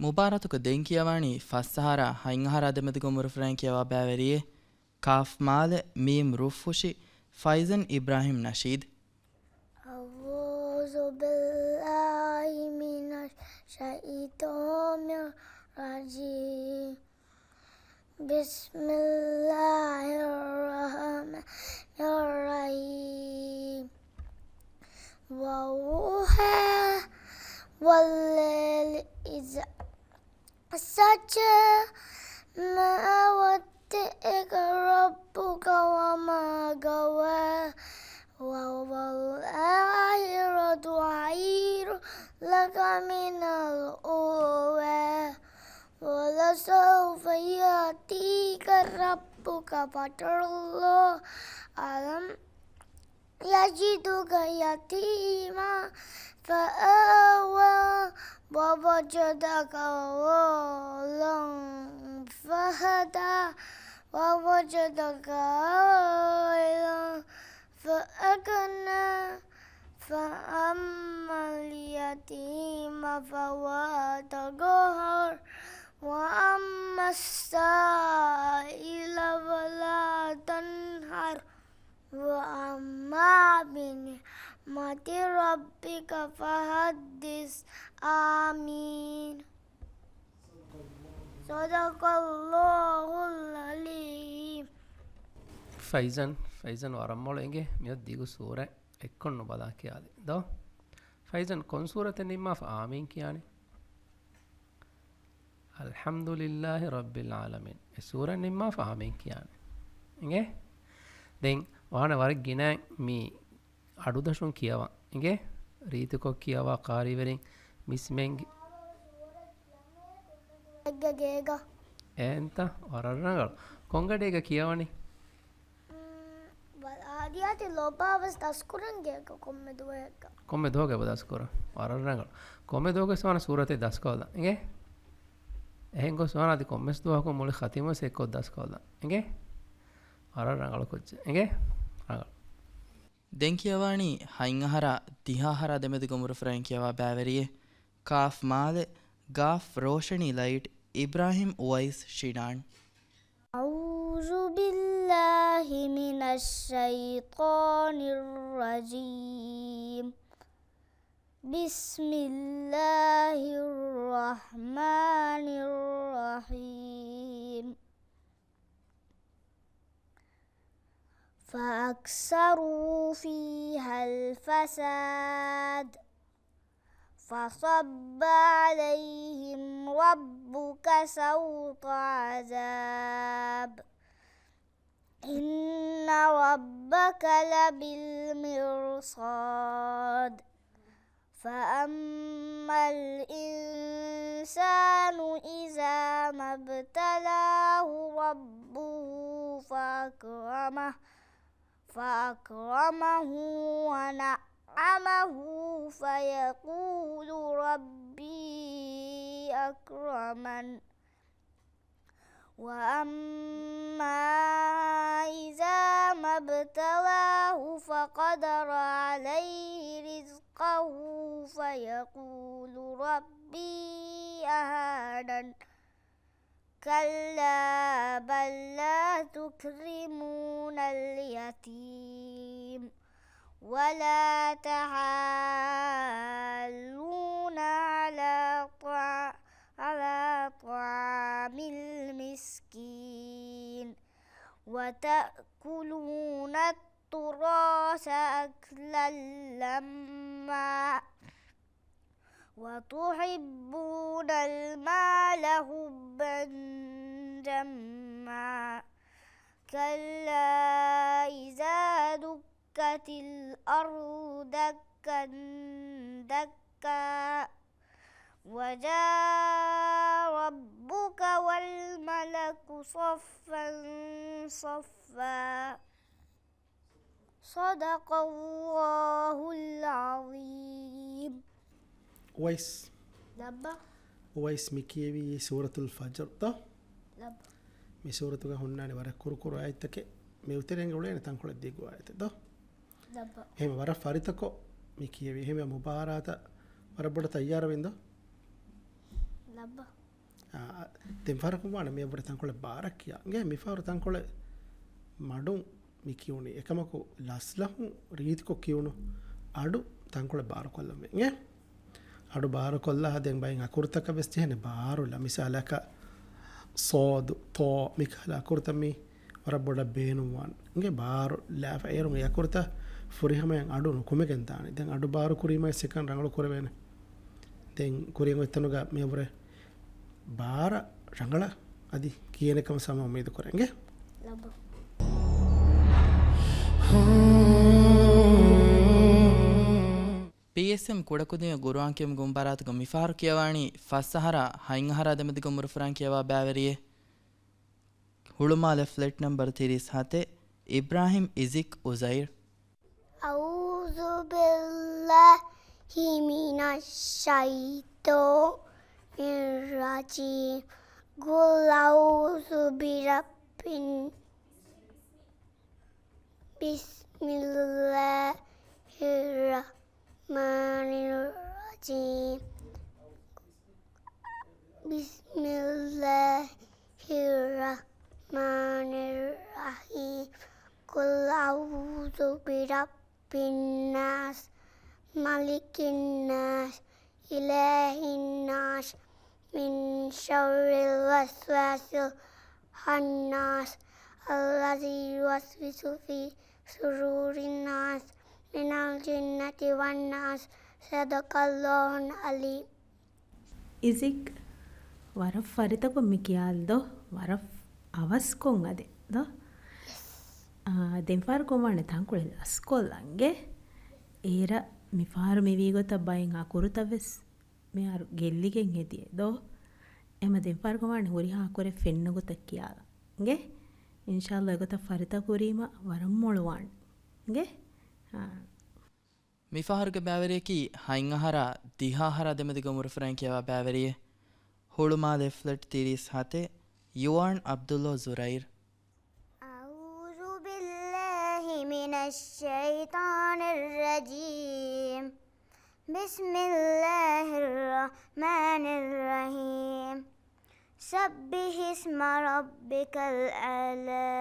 މުބާރާތުގެ ދެން ކިޔަވާނީ ފަސް އަހަރާ ހަތް އަހަރާ ދެމެދުގެ އުމުރުފުރައިން ކިޔަވާ ބައިވެރިއެއް. ކާފް މާލެ މީމް ރުއްފުށި. ފައިޒަން އިބްރާހިމް ނަޝީދު. أعوذ بالله من الشيطان الرجيم. بسم الله الرحمن الرحيم. والضحى والليل إذا سجى. ما ودعك ربك وما قلى. وللآخرة خير لك من الأولى. ولسوف يعطيك ربك فترضى. ألم يجدك يتيما فآوى. ووجدك ضالا فهدى. ووجدك عائلا فأغنى. فأما اليتيم فلا تقهر. وأما السائل فلا تنهر. وأما بنعمة ربك فحدث. آمين. صدق الله العظيم. ފައިޒަން، ފައިޒަން ވަރަށް މޮޅު އިނގޭ. މިއޮތް ދިގު ސޫރަ އެއްކޮށް ނުބަލާ ކިޔާލި ދޯ. ފައިޒަން ކޮން ސޫރަތެއް ނިންމާފަ އާމީން ކިޔާނީ؟ އަލްޙަމްދުލިއްލާހި ރައްބިލް ޢާލަމީން. އެ ސޫރަ ނިންމާފަ އާމީން ކިޔާނެ. އިނގޭ؟ ދެން ވާނެ ވަރަށް ގިނައިން މި އަޑުދަށުން ކިޔަވާ. އިނގޭ؟ ރީތިކޮށް ކިޔަވާ ޤާރީވެރިން މިސްމެންގި. އެއްގެ ގޭގަ. އެންތަ؟ ވަރަށް ރަނގަޅު. ކޮންގަޑީގަ ކިޔަވަނީ؟ މް، ވަލް އާދިޔާތި ލޯބާވެސް ދަސްކުރަން ގޭގަ ކޮންމެ ދުވަހެއްގަ. ކޮންމެ ދުވަހެއްގަ ދަސްކުރަން. ވަރަށް ރަނގަޅު. ކޮންމެ ދުވަހެއްގަ ސުވާނަ ސޫރަތެއް ދަސްކޮށްލަން. އިނގޭ؟ އެހެން ގޮސް ސުވާނަ އަދި ކޮންމެސް ދުވަހަކު މުޅި ޚަތިމުވެސް އެއްކޮށް ދަސްކޮށްލަން. އިނގޭ؟ ވަރަށް ރަނގަޅު ކުއްޖެއް. އިނގޭ؟ ރަނގަޅު. ދެން ކިޔަވާނީ ހަތް އަހަރާ ދިހަ އަހަރާ ދެމެދުގެ އުމުރުފުރައިން ކިޔަވާ ބައިވެރިއެއް. ކާފް މާލެ، ގާފް ރޯޝަނީ ލައިޓް، އިބްރާހިމް އުވައިސް ޝިނާން. أعوذ بالله من الشيطان الرجيم. بسم الله الرحمن الرحيم. فأكثروا فيها الفساد فصب عليهم ربك سوط عذاب إن ربك لبالمرصاد. فأما الإنسان إذا ما ابتلاه ربه فأكرمه، فأكرمه ونعمه فيقول ربي أكرمن. وأما إذا ما ابتلاه فقدر عليه رزقه فيقول ربي أهانن. كلا بل لا تكرمون اليتيم ولا تحاضون على طعام على طعام المسكين وتأكلون التراث أكلا لما وتحبون المال حبا جما كلا إذا دكت دكت الأرض دكا دكا وجاء ربك والملك صفا صفا. صدق الله العظيم. އުވައިސް، ލައްބަ. އުވައިސް މި ކިޔެވީ ސޫރަތުލް ފަޖްރު ދޯ؟ ލައްބަ. މި ސޫރަތުގަ ހުންނާނެ ވަރަށް ކުރުކުރު އާޔަތްތަކެއް. މި އުތެރެން އުޅޭނެ ތަންކޮޅެއް ދިގު އާޔަތެއް ދޯ؟ ލައްބަ. އެހެން ވަރަށް ފަރިތަކޮށް މި ކިޔެވީ. އެހެން މުބާރާތަށް ވަރަށް ބޮޑަށް ތައްޔާރަވިން ދޯ؟ ލައްބަ. އާ، ދެން ފަހަރަކުން ވާނެ މިއަށްވުރެ ތަންކޮޅެއް ބާރަށް ކިޔާ. އިނގޭ މިފަހަރު ތަންކޮޅެއް މަޑުން މި ކިޔުނީ. އެކަމަކު ލަސްލަހުން ރީތިކޮށް ކިޔުނު އަޑު ތަންކޮޅެއް ބާރުކޮށްލަންވީ. އިނގޭ؟ އަޑު ބާރުކޮށްލާ ދެން ބައިން އަކުރުތަކަށް ވެސް ޖެހޭނެ ބާރުލާ. މިސާލަކަށް ޞާދު، ޠާ މިކަހަލަ އަކުރުތައް މި ވަރަށް ބޮޑަށް ބޭނުންވާން. އިނގޭ ބާރު ލާފަ އޭރުން އެ އަކުރުތައް ފުރިހަމަޔަށް އަޑު ނުކުމެގެން ދާނެ. ދެން އަޑު ބާރު ކުރީމަ ސެކަން ރަނގަޅު ކުރެވޭނެ. ދެން ކުރިއަށް އޮތް ތަނުގަ މިއަށްވުރެ ބާރަށް ރަނގަޅަށް އަދި ކިޔޭނެ ކަމަށް ހަމަ އުއްމީދު ކުރަން. އިނގޭ؟ ލައްބަ. ޕީއެސްއެމް ކުޑަކުދިން ގުރުއާން ކިޔުމުގެ މުބާރާތުގަ މިފަހަރު ކިޔަވާނީ ފަސް އަހަރާ ހަތް އަހަރާ ދެމެދުގެ އުމުރު ފުރާން ކިޔަވާ ބައިވެރިއެއް. ހުޅުމާލެ ފްލެޓް ނަމްބަރު ތިރީސް ހަތެއް، އިބްރާހިމް އިޒިކް އުޒައިރް. أعوذ بالله من الشيطان الرجيم. قل أعوذ برب الن-، بسم الله الرحمن الرحيم. بسم الله الرحمن الرحيم. قل أعوذ برب الناس، ملك الناس، إله الناس، من شر الوسواس الخناس، الذي يوسوس في صدور الناس، من الجنة والناس. صدق الله العظيم. އިޒިކް، ވަރަށް ފަރިތަކޮށް މި ކިޔާލި ދޯ؟ ވަރަށް އަވަސްކޮށް އަދި ދޯ؟ އާ، ދެން ފަހަރަކުން ވާނެ ތަންކޮޅެއް ލަސްކޮށްލަން އިނގޭ. އޭރަށް މިފަހަރު މިވީ ގޮތަށް ބައެއް އަކުރުތައް ވެސް މިހާރު ގެއްލިގެން ހެދިޔޭ ދޯ؟ އެމަ ދެން ފަހަރަކުން ވާނެ ހުރިހާ އަކުރެއް ފެންނަ ގޮތަށް ކިޔާލަން އިނގޭ. އިންޝާﷲ އެގޮތަށް ފަރިތަކުރީމަ ވަރަށް މޮޅުވާނެ އިނގޭ. އާ. މިފަހަރުގެ ބައިވެރިޔަކީ ހަތް އަހަރާ ދިހަ އަހަރާ ދެމެދުގެ އުމުރު ފުރައިން ކިޔަވާ ބައިވެރިއެއް. ހުޅުމާލެ ފްލެޓް ތިރީސް ހަތެއް، ޔުވާން ޢަބްދުﷲ ޒުރައިރް. أعوذ بالله من الشيطان الرجيم. بسم الله الرحمن الرحيم. سبح اسم ربك الأعلى.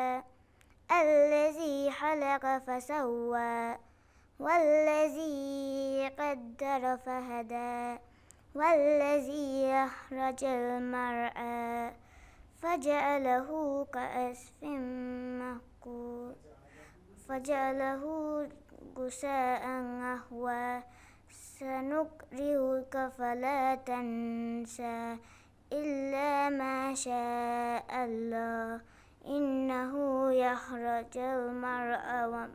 الذي خلق فسوى. والذي قدر فهدى. والذي أخرج المرعى. فجعله كعصف مأكول. فجعله غثاء أحوى. سنقرئك فلا تنسى. إلا ما شاء الله. إنه يخرج المرء و-،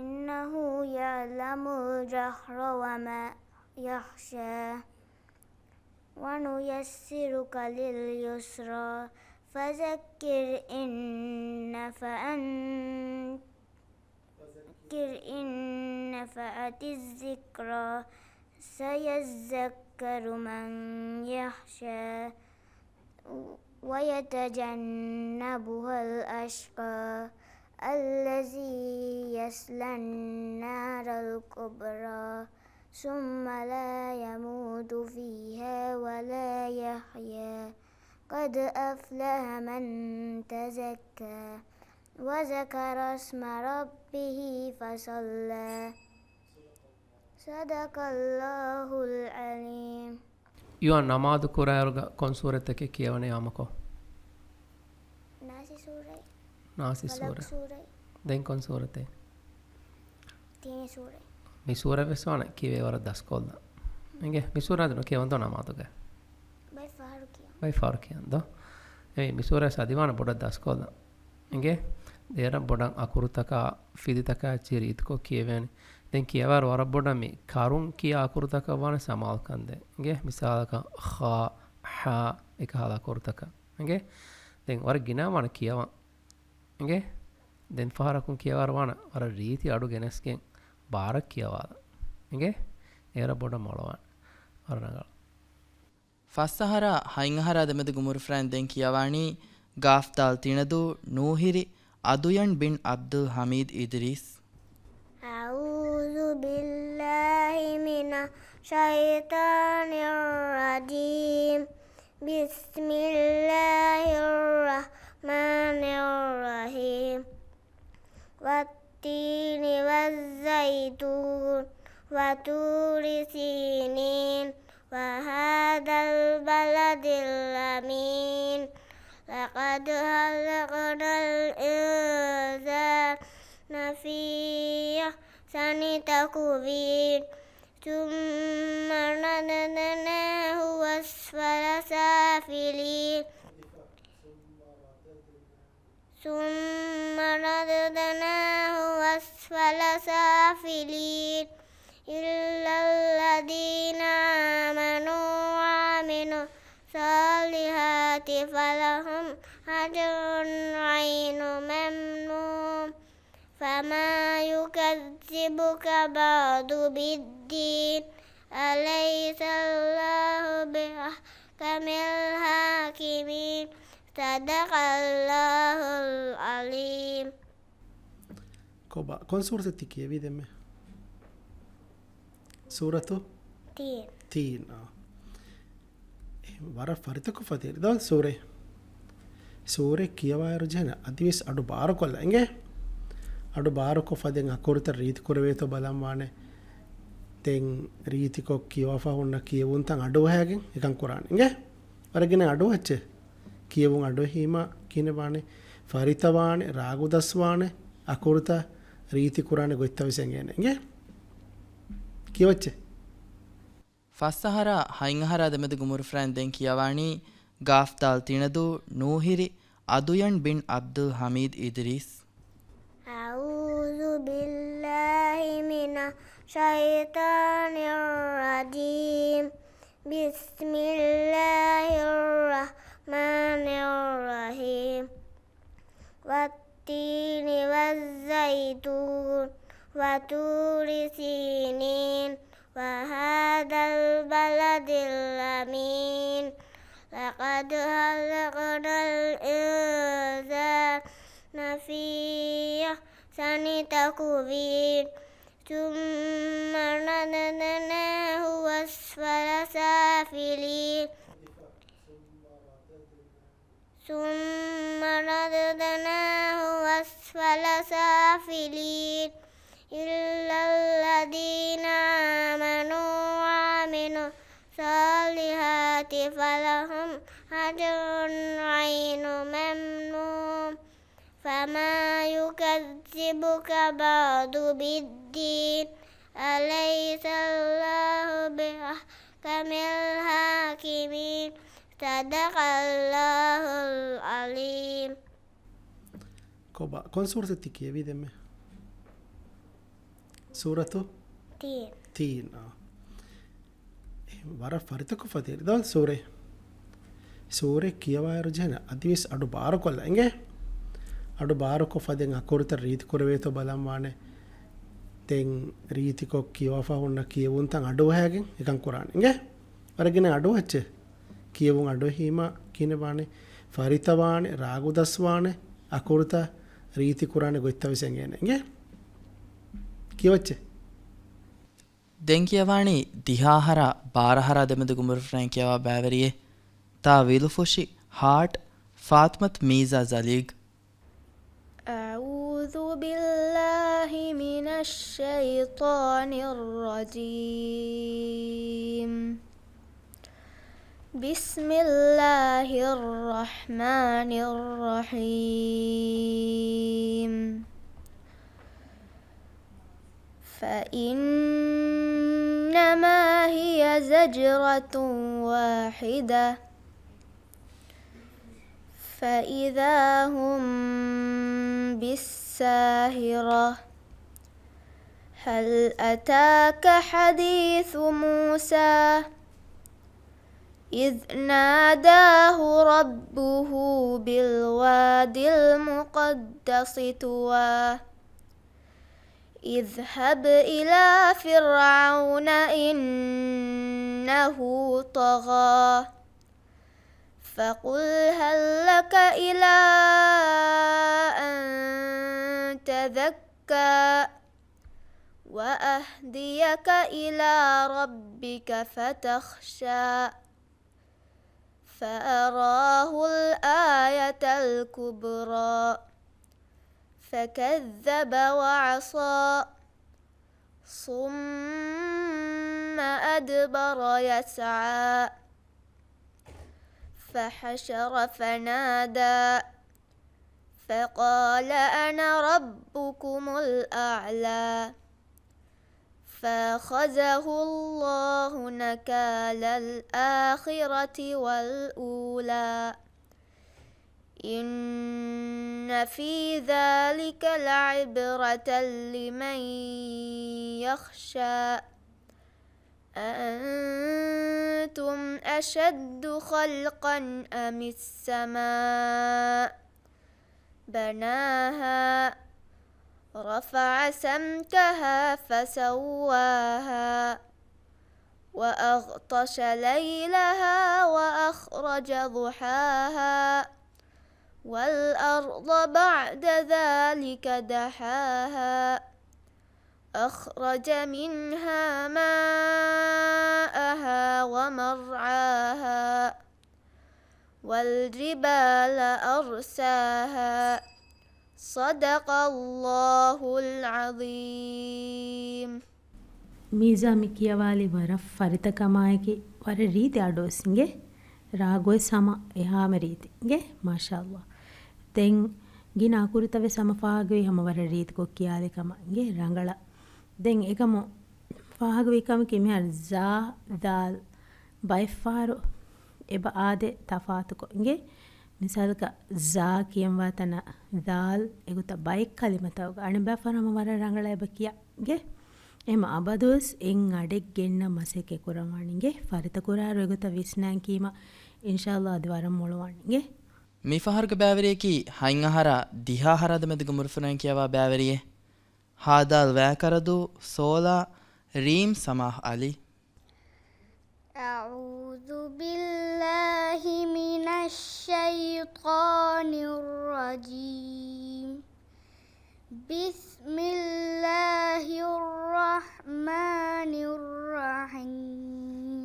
إنه يعلم الجهر وما يخشى. ونيسرك لليسرى. فذكر إن نفعت فذكر إن نفعت الذكرى. سيذكر من يخشى. ويتجنبها الأشقى. الذي يصلى النار الكبرى. ثم لا يموت فيها ولا يحيا. قد أفلح من تزكى. وذكر اسم ربه فصلى. صدق الله العظيم. ޔުވާން ނަމާދު ކުރާއިރުގަ ކޮން ސޫރަތަކެއް ކިޔަވަނީ އާއްމުކޮށް؟ ނާސި ސޫރަތް. ނާސި ފަލަޤް ސޫރަތް. ސޫރަތް. ދެން ކޮން ސޫރަތެއް؟ ތީނި ސޫރަތް. މި ސޫރަތް ވެސް ވާނެ ކިޔެވޭ ވަރަށް ދަސްކޮށްލަން. އިނގޭ މި ސޫރަތް ނުކިޔަވަންތޯ ނަމާދުގަ؟ ބައެއް ފަހަރު ކިޔަން. ބައެއް ފަހަރު ކިޔަން ދޯ؟ އެ މި ސޫރަތް ވެސް އަދި ވާނެ ބޮޑަށް ދަސްކޮށްލަން. އިނގޭ ދެރަށް ބޮޑަށް އަކުރުތަކާ ފިލިތަކާ އެއްޗެހި ރީތިކޮށް ކިޔެވޭނެ. ދެން ކިޔަވާއިރު ވަރަށް ބޮޑަށް މި ކަރުން ކިޔާ އަކުރުތަކަށް ވާނެ ސަމާލުކަން ދޭން. އިނގޭ މިސާލަކަށް ޚާ، ޙާ، އެކަހަލަ އަކުރުތަކަށް. އިނގޭ ދެން ވަރަށް ގިނަ ވާނެ ކިޔަވަން. އިނގޭ ދެން ފަހަރަކުން ކިޔަވާއިރު ވާނެ ވަރަށް ރީތި އަޑު ގެނެސްގެން ބާރަށް ކިޔަވާލަން. އިނގޭ އޭރަށް ބޮޑަށް މޮޅުވާނެ. ރަނގަޅު. ފަސް އަހަރާ ހަތް އަހަރާ ދެމެދު ގުމުރުފުރާން ދެން ކިޔަވާނީ ގާފް ދާލް ތިނަދޫ ނޫހިރި އަދުޔަން ބިން ޢަބްދުލް ޙަމީދު އިދްރީސް. أعوذ بالله من الشيطان الرجيم. بسم الله الرحمن الرحيم. والتين والزيتون وطور سينين وهذا البلد الأمين. لقد خلقنا الإنسان في أحسن تقويم. ثم رددناه أسفل سافلين. ثم رددناه أسفل سافلين. إلا الذين آمنوا وعملوا الصالحات فلهم أجر غير ممنون. فما يكذبك بعد بالدين. أليس الله بأحكم الحاكمين. صدق الله العظيم. ކޮބާ، ކޮން ސޫރަތެއް ތި ކިޔެވީ ދެންމެ؟ ސޫރަތު؟ ތީން. ތީން، އާ. އެ، ވަރަށް ފަރިތަކޮށް ފަދަ އިރުދާ ސޫރަ. ސޫރަ ކިޔަވާއިރު ޖެހެން އަދިވެސް އަޑު ބާރުކޮށްލާ އިނގޭ. އަޑު ބާރުކޮށް ފަދައިން އަކުރުތައް ރީތި ކުރެވޭތޯ ބަލަން ވާނެ. ދެން ރީތިކޮށް ކިޔަވާފަ ހުންނަ ކިޔެވުންތައް އަޑުއަހައިގެން އެކަން ކުރާނެ އިނގޭ. ވަރަށް ގިނަ އަޑުއަހައްޗޭ. ކިޔެވުން އަޑުއެހީމަ ކިހިނެއް ވާނެ؟ ފަރިތަވާނެ، ރާގުދަސްވާނެ، އަކުރުތައް ރީތި ކުރާނެ ގޮތްތައް ވެސް އެނގޭނެ އިނގޭ. ކިޔަވައްޗޭ. ފަސް އަހަރާ ހަތް އަހަރާ ދެމެދު ގުމުރުފުރާން ދެން ކިޔަވާނީ ގާފް ދާލް ތިނަދޫ ނޫހިރި އަދުޔަން ބިން ޢަބްދުލް ޙަމީދު އިދްރީސް. أعوذ بالله من الشيطان الرجيم. بسم الله الرحمن الرحيم. والتين والزيتون وطور سينين وهذا البلد الأمين. لقد خلقنا الإنسان في أحسن تقويم. ثم رددناه أسفل سافلين. ثم رددناه أسفل سافلين. إلا الذين آمنوا وعملوا الصالحات فلهم أجر غير ممنون. فما يكذبك بعد بالدين. أليس الله بأحكم الحاكمين. صدق الله العظيم. ކޮބާ، ކޮން ސޫރަތެއް ތި ކިޔެވީ ދެންމެ؟ ސޫރަތު؟ ތީން. ތީން، އާ. ވަރަށް ފަރިތަކޮށް ފަދަ އިރުދާ ސޫރަ. ސޫރަ ކިޔަވާއިރު ޖެހެން އަދިވެސް އަޑު ބާރުކޮށްލާ އިނގޭ. އަޑު ބާރުކޮށް ފަދައިން އަކުރުތައް ރީތި ކުރެވޭތޯ ބަލަން ވާނެ. ދެން ރީތިކޮށް ކިޔަވާފަ ހުންނަ ކިޔެވުންތައް އަޑުއަހައިގެން އެކަން ކުރާނެ އިނގޭ. ވަރަށް ގިނަ އަޑުއަހައްޗޭ. ކިޔެވުން އަޑުއެހީމަ ކިހިނެއް ވާނެ؟ ފަރިތަވާނެ، ރާގުދަސްވާނެ، އަކުރުތައް ރީތި ކުރާނެ ގޮތްތައް ވެސް އެނގޭނެ އިނގޭ. ކިޔަވައްޗޭ. ދެން ކިޔަވާނީ ދިހަ އަހަރާ ބާރަ އަހަރާ ދެމެދު ގުމުރުފުރާން ކިޔަވާ ބައިވެރިއެއް. ތާ ވިލުފުށި ހާޓް ފާތިމަތު މީޒާ ޒަލީގް. أعوذ بالله من الشيطان الرجيم. بسم الله الرحمن الرحيم. فإنما هي زجرة واحدة فإذا هم بالساهرة. هل أتاك حديث موسى إذ ناداه ربه بالواد المقدس طوى اذهب إلى فرعون إنه طغى. فقل هل لك إلى أن تزكى وأهديك إلى ربك فتخشى. فأراه الآية الكبرى فكذب وعصى. ثم أدبر يسعى. فحشر فنادى. فقال أنا ربكم الأعلى. فأخذه الله نكال الآخرة والأولى. إن في ذلك لعبرة لمن يخشى. أأنتم أشد خلقا أم السماء بناها رفع سمكها فسواها وأغطش ليلها وأخرج ضحاها والأرض بعد ذلك دحاها أخرج منها ماءها ومرعاها والجبال أرساها. صدق الله العظيم. މީޒާ މި ކިޔަވާލި ވަރަށް ފަރިތަ ކަމާއެކީ، ވަރަށް ރީތި އަޑުވެސް އިނގޭ. ރާގުވެސް ހަމަ އެހާމެ ރީތި އިނގޭ. މާޝާﷲ. ދެން ގިނަ އަކުރިތައް ވެސް ހަމަ ފާހަގަވީ ހަމަ ވަރަށް ރީތިކޮށް ކިޔާލި ކަމަށް އިނގޭ ރަނގަޅަށް. ދެން އެކަމު ފާހަގަވީ ކަމަކީ މިހާރު ޒާ، ދާލް ބައެއްފަހަރު އެބަ އާދޭ ތަފާތުކޮށް އިނގޭ. މިސާލަކަށް ޒާ ކިޔަންވާ ތަނަށް ދާލް އެގޮތަށް ބައެއް ކަލިމަތަކުގަ އަނެއްބައި ފަހަރު ހަމަ ވަރަށް ރަނގަޅަށް އެބަ ކިޔާ އިނގޭ. އެހެމަ އަބަދުވެސް އެއް އަޑެއް ގެންނަން މަސައްކަތް ކުރަން ވާނެ އިނގޭ. ފަރިތަކުރާއިރު އެގޮތަށް ވިސްނާން ކީމަ އިންޝާﷲ އަދި ވަރަށް މޮޅުވާނެ އިނގޭ. މި ފަހަރުގެ ބައިވެރިޔަކީ ހަތް އަހަރާ ދިހަ އަހަރާ ދެމެދުގެ އުމުރުފުރިން ކިޔަވާ ބައިވެރިއެއް. ހާދާލް ވައިކަރަދޫ، ސޯލާ، ރީމް ސަމާހް އަލީ. أعوذ بالله من الشيطان الرجيم. بسم الله الرحمن الرحيم.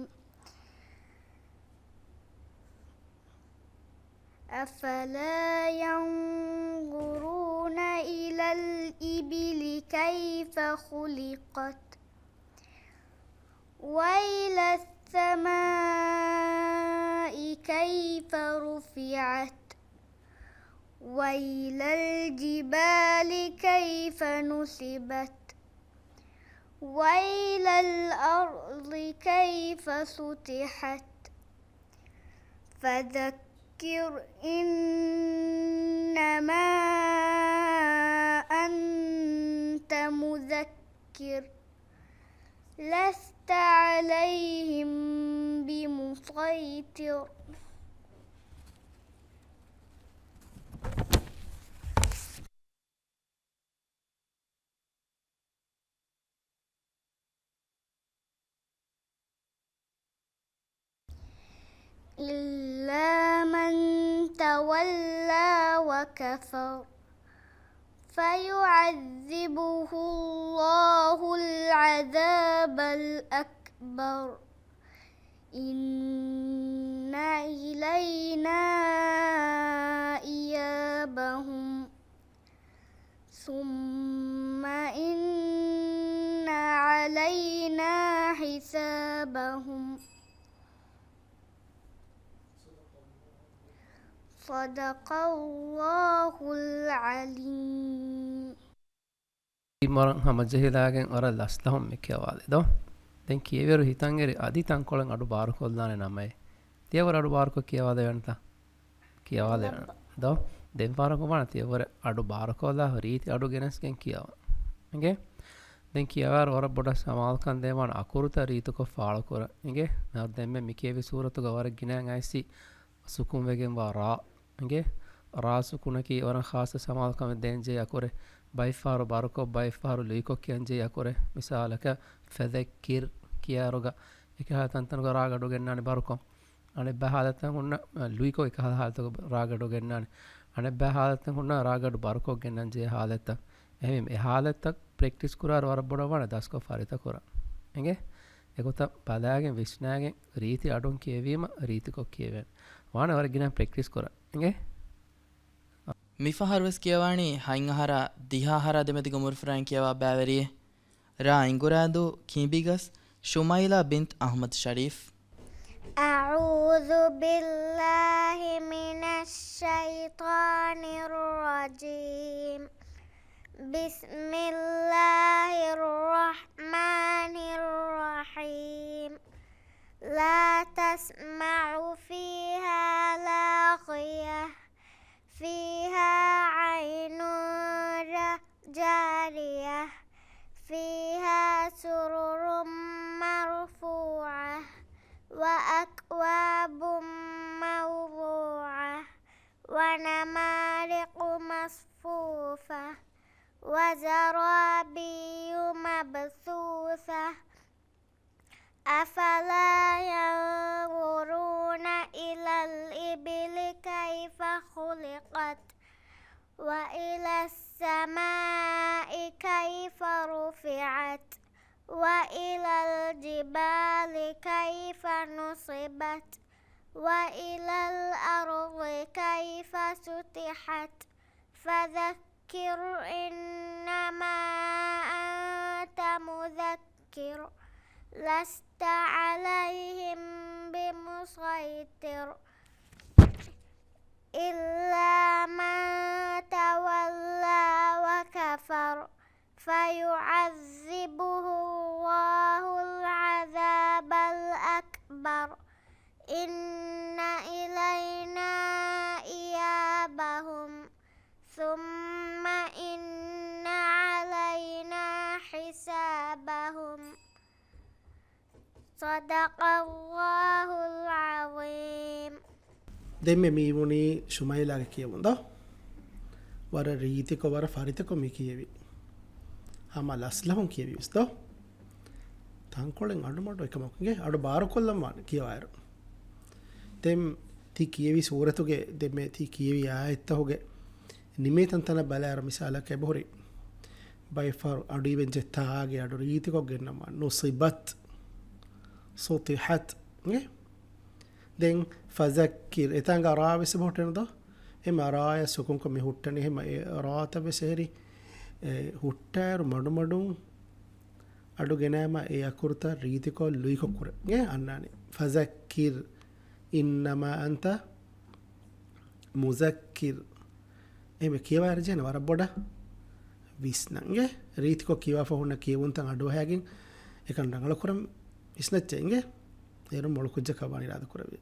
أفلا ينظرون إلى الإبل كيف خلقت وإلى السماء كيف رفعت وإلى الجبال كيف نصبت وإلى الأرض كيف سطحت. فذكر إنما أنت مذكر لست عليهم بمسيطر. إلا من تولى وكفر فيعذبه الله العذاب الأكبر إن إلينا إيابهم ثم إن علينا حسابهم. صدق الله العليم. މި ވަރަށް ހަމަޖެހިލާގެން ވަރަށް ލަސްލަހުން މި ކިޔަވާލި ދޯ. ދެން ކިޔެވިއިރު ހިތަށްއެރި އަދި ތަންކޮޅެއް އަޑު ބާރުކޮށްލާނެ ނަމައޭ. ތިޔަވަރު އަޑު ބާރުކޮށް ކިޔަވާލެވޭނެތަ؟ ކިޔަވާލެވޭނެ ދޯ. ދެން ފަހަރަކު ވާނެ ތިޔަވަރު އަޑު ބާރުކޮށްލާ ރީތި އަޑު ގެނެސްގެން ކިޔަވާ. އިނގޭ؟ ދެން ކިޔަވާއިރު ވަރަށް ބޮޑަށް ސަމާލުކަން ދޭންވާނެ އަކުރުތައް ރީތިކޮށް ފާޅުކުރަން. އިނގޭ؟ މިހާރު ދެންމެ މި ކިޔެވި ސޫރަތުގަ ވަރަށް ގިނައިން އައިސް ސުކުންވެގެންވާ ރާ. އިނގޭ؟ ރާ ސުކުނަކީ ވަރަށް ޚާއްޞަ ސަމާލުކަމެއް ދޭންޖެހޭ އަކުރެއް. ބައެއްފަހަރު ބަރުކޮށް، ބައެއްފަހަރު ލުއިކޮށް ކިޔަން ޖެހޭ އަކުރެއް. މިސާލަކަށް، ފަޛައްކިރް ކިޔާއިރުގަ އެކި ހާލަތްތައް ތަންތަނުގަ ރާގަޑު ގެންނާނެ ބަރުކޮށް. އަނެއްބައި ހާލަތްތައް ހުންނަ، އަ، ލުއިކޮށް އެކި ހާލަ-، ހާލަތަކު ރާގަޑު ގެންނާނެ. އަނެއްބައި ހާލަތްތައް ހުންނަ ރާގަޑު ބަރުކޮށް ގެންނަން ޖެހޭ ހާލަތްތައް. އެހެން އެ ހާލަތްތައް ޕްރެކްޓިސް ކުރާއިރު ވަރަށް ބޮޑަށް ވާނެ ދަސްކޮށް ފަރިތަ ކުރަން. އެނގޭ؟ އެގޮތަށް ބަލާގެން ވިސްނާގެން ރީތި އަޑުން ކިޔެވީމަ ރީތިކޮށް ކިޔެވޭނެ. ވާނެ ވަރަށް ގިނަ ޕްރެކްޓިސް ކުރަން. އެނގޭ؟ މިފަހަރުވެސް ކިޔަވާނީ ހަތް އަހަރާ ދިހަ އަހަރާ ދެމެދުގެ އުމުރުފުރާން ކިޔަވާ ބައިވެރިއެއް. ރާ އިނގުރާދޫ، ކިނބިގަސް، ޝުމައިލާ ބިންތު އަޙްމަދު ޝަރީފް. أعوذ بالله من الشيطان الرجيم. بسم الله الرحمن الرحيم. لا تسمع فيها لاغية. فيها عين جارية. فيها سرر مرفوعة. وأكواب موضوعة. ونمارق مصفوفة. وزرابي مبثوثة. أفلا ينظرون إلى الإبل كيف خلقت. وإلى السماء كيف رفعت. وإلى الجبال كيف نصبت. وإلى الأرض كيف سطحت. فذكر إنما أنت مذكر. لست عليهم بمسيطر. إلا من تولى وكفر. فيعذبه الله العذاب الأكبر. إن إلينا إيابهم. ثم إن علينا حسابهم. صدق الله العظيم. ދެންމެ މީ ވުނީ ޝުމައިލާގެ ކިޔެވުން ދޯ؟ ވަރަށް ރީތިކޮށް، ވަރަށް ފަރިތަކޮށް މި ކިޔެވި. ހަމަ ލަސްލަހުން ކިޔެވި ވެސް ދޯ؟ ތަންކޮޅެއް އަޑުމަޑު އެކަމަކު އިނގޭ، އަޑު ބާރުކޮށްލަން ވާނެ ކިޔަވާއިރު. ދެން ތި ކިޔެވި ސޫރަތުގެ ދެންމެ ތި ކިޔެވި އާޔަތްތަކުގެ ނިމޭ ތަންތަނަށް ބަލާއިރު މިސާލަކަށް އެބަހުރި ބައެއްފަހަރު އަޑު އިވެންޖެ ތާގެ އަޑު ރީތިކޮށް ގެންނަމާ، ނުޞިބަތް، ސުޠިޙަތް. އިނގޭ؟ ދެން ފަޒައްކިރް، އެތާނގަ ރާ ވެސް އެބަ ހުއްޓެނެ ދޯ؟ އެމަ ރާޔަށް ސުކުންކޮށް މި ހުއްޓަނީ. އެމަ އެ ރާތައް ވެސް އެހެރީ، އެ، ހުއްޓާއިރު މަޑުމަޑުން އަޑު ގެނައިމަ އެ އަކުރުތައް ރީތިކޮށް ލުއިކޮށް ކުރެ. އިނގޭ؟ އަންނާނީ. ފަޒައްކިރް އިންނަމާ އަންތަ މުޒައްކިރް. އެހެންވެ ކިޔަވާއިރަށް ޖެހޭނެ ވަރަށް ބޮޑަށް ވިސްނަން. އިނގޭ؟ ރީތިކޮށް ކިޔަވާފަ ހުންނަ ކިޔެވުންތައް އަޑުއަހައިގެން އެކަން ރަނގަޅުކުރަން ވިސްނައްޗޭ. އިނގޭ؟ އޭރުން މޮޅު ކުއްޖަކަށް ވާން އިރާދަކުރެއްވި.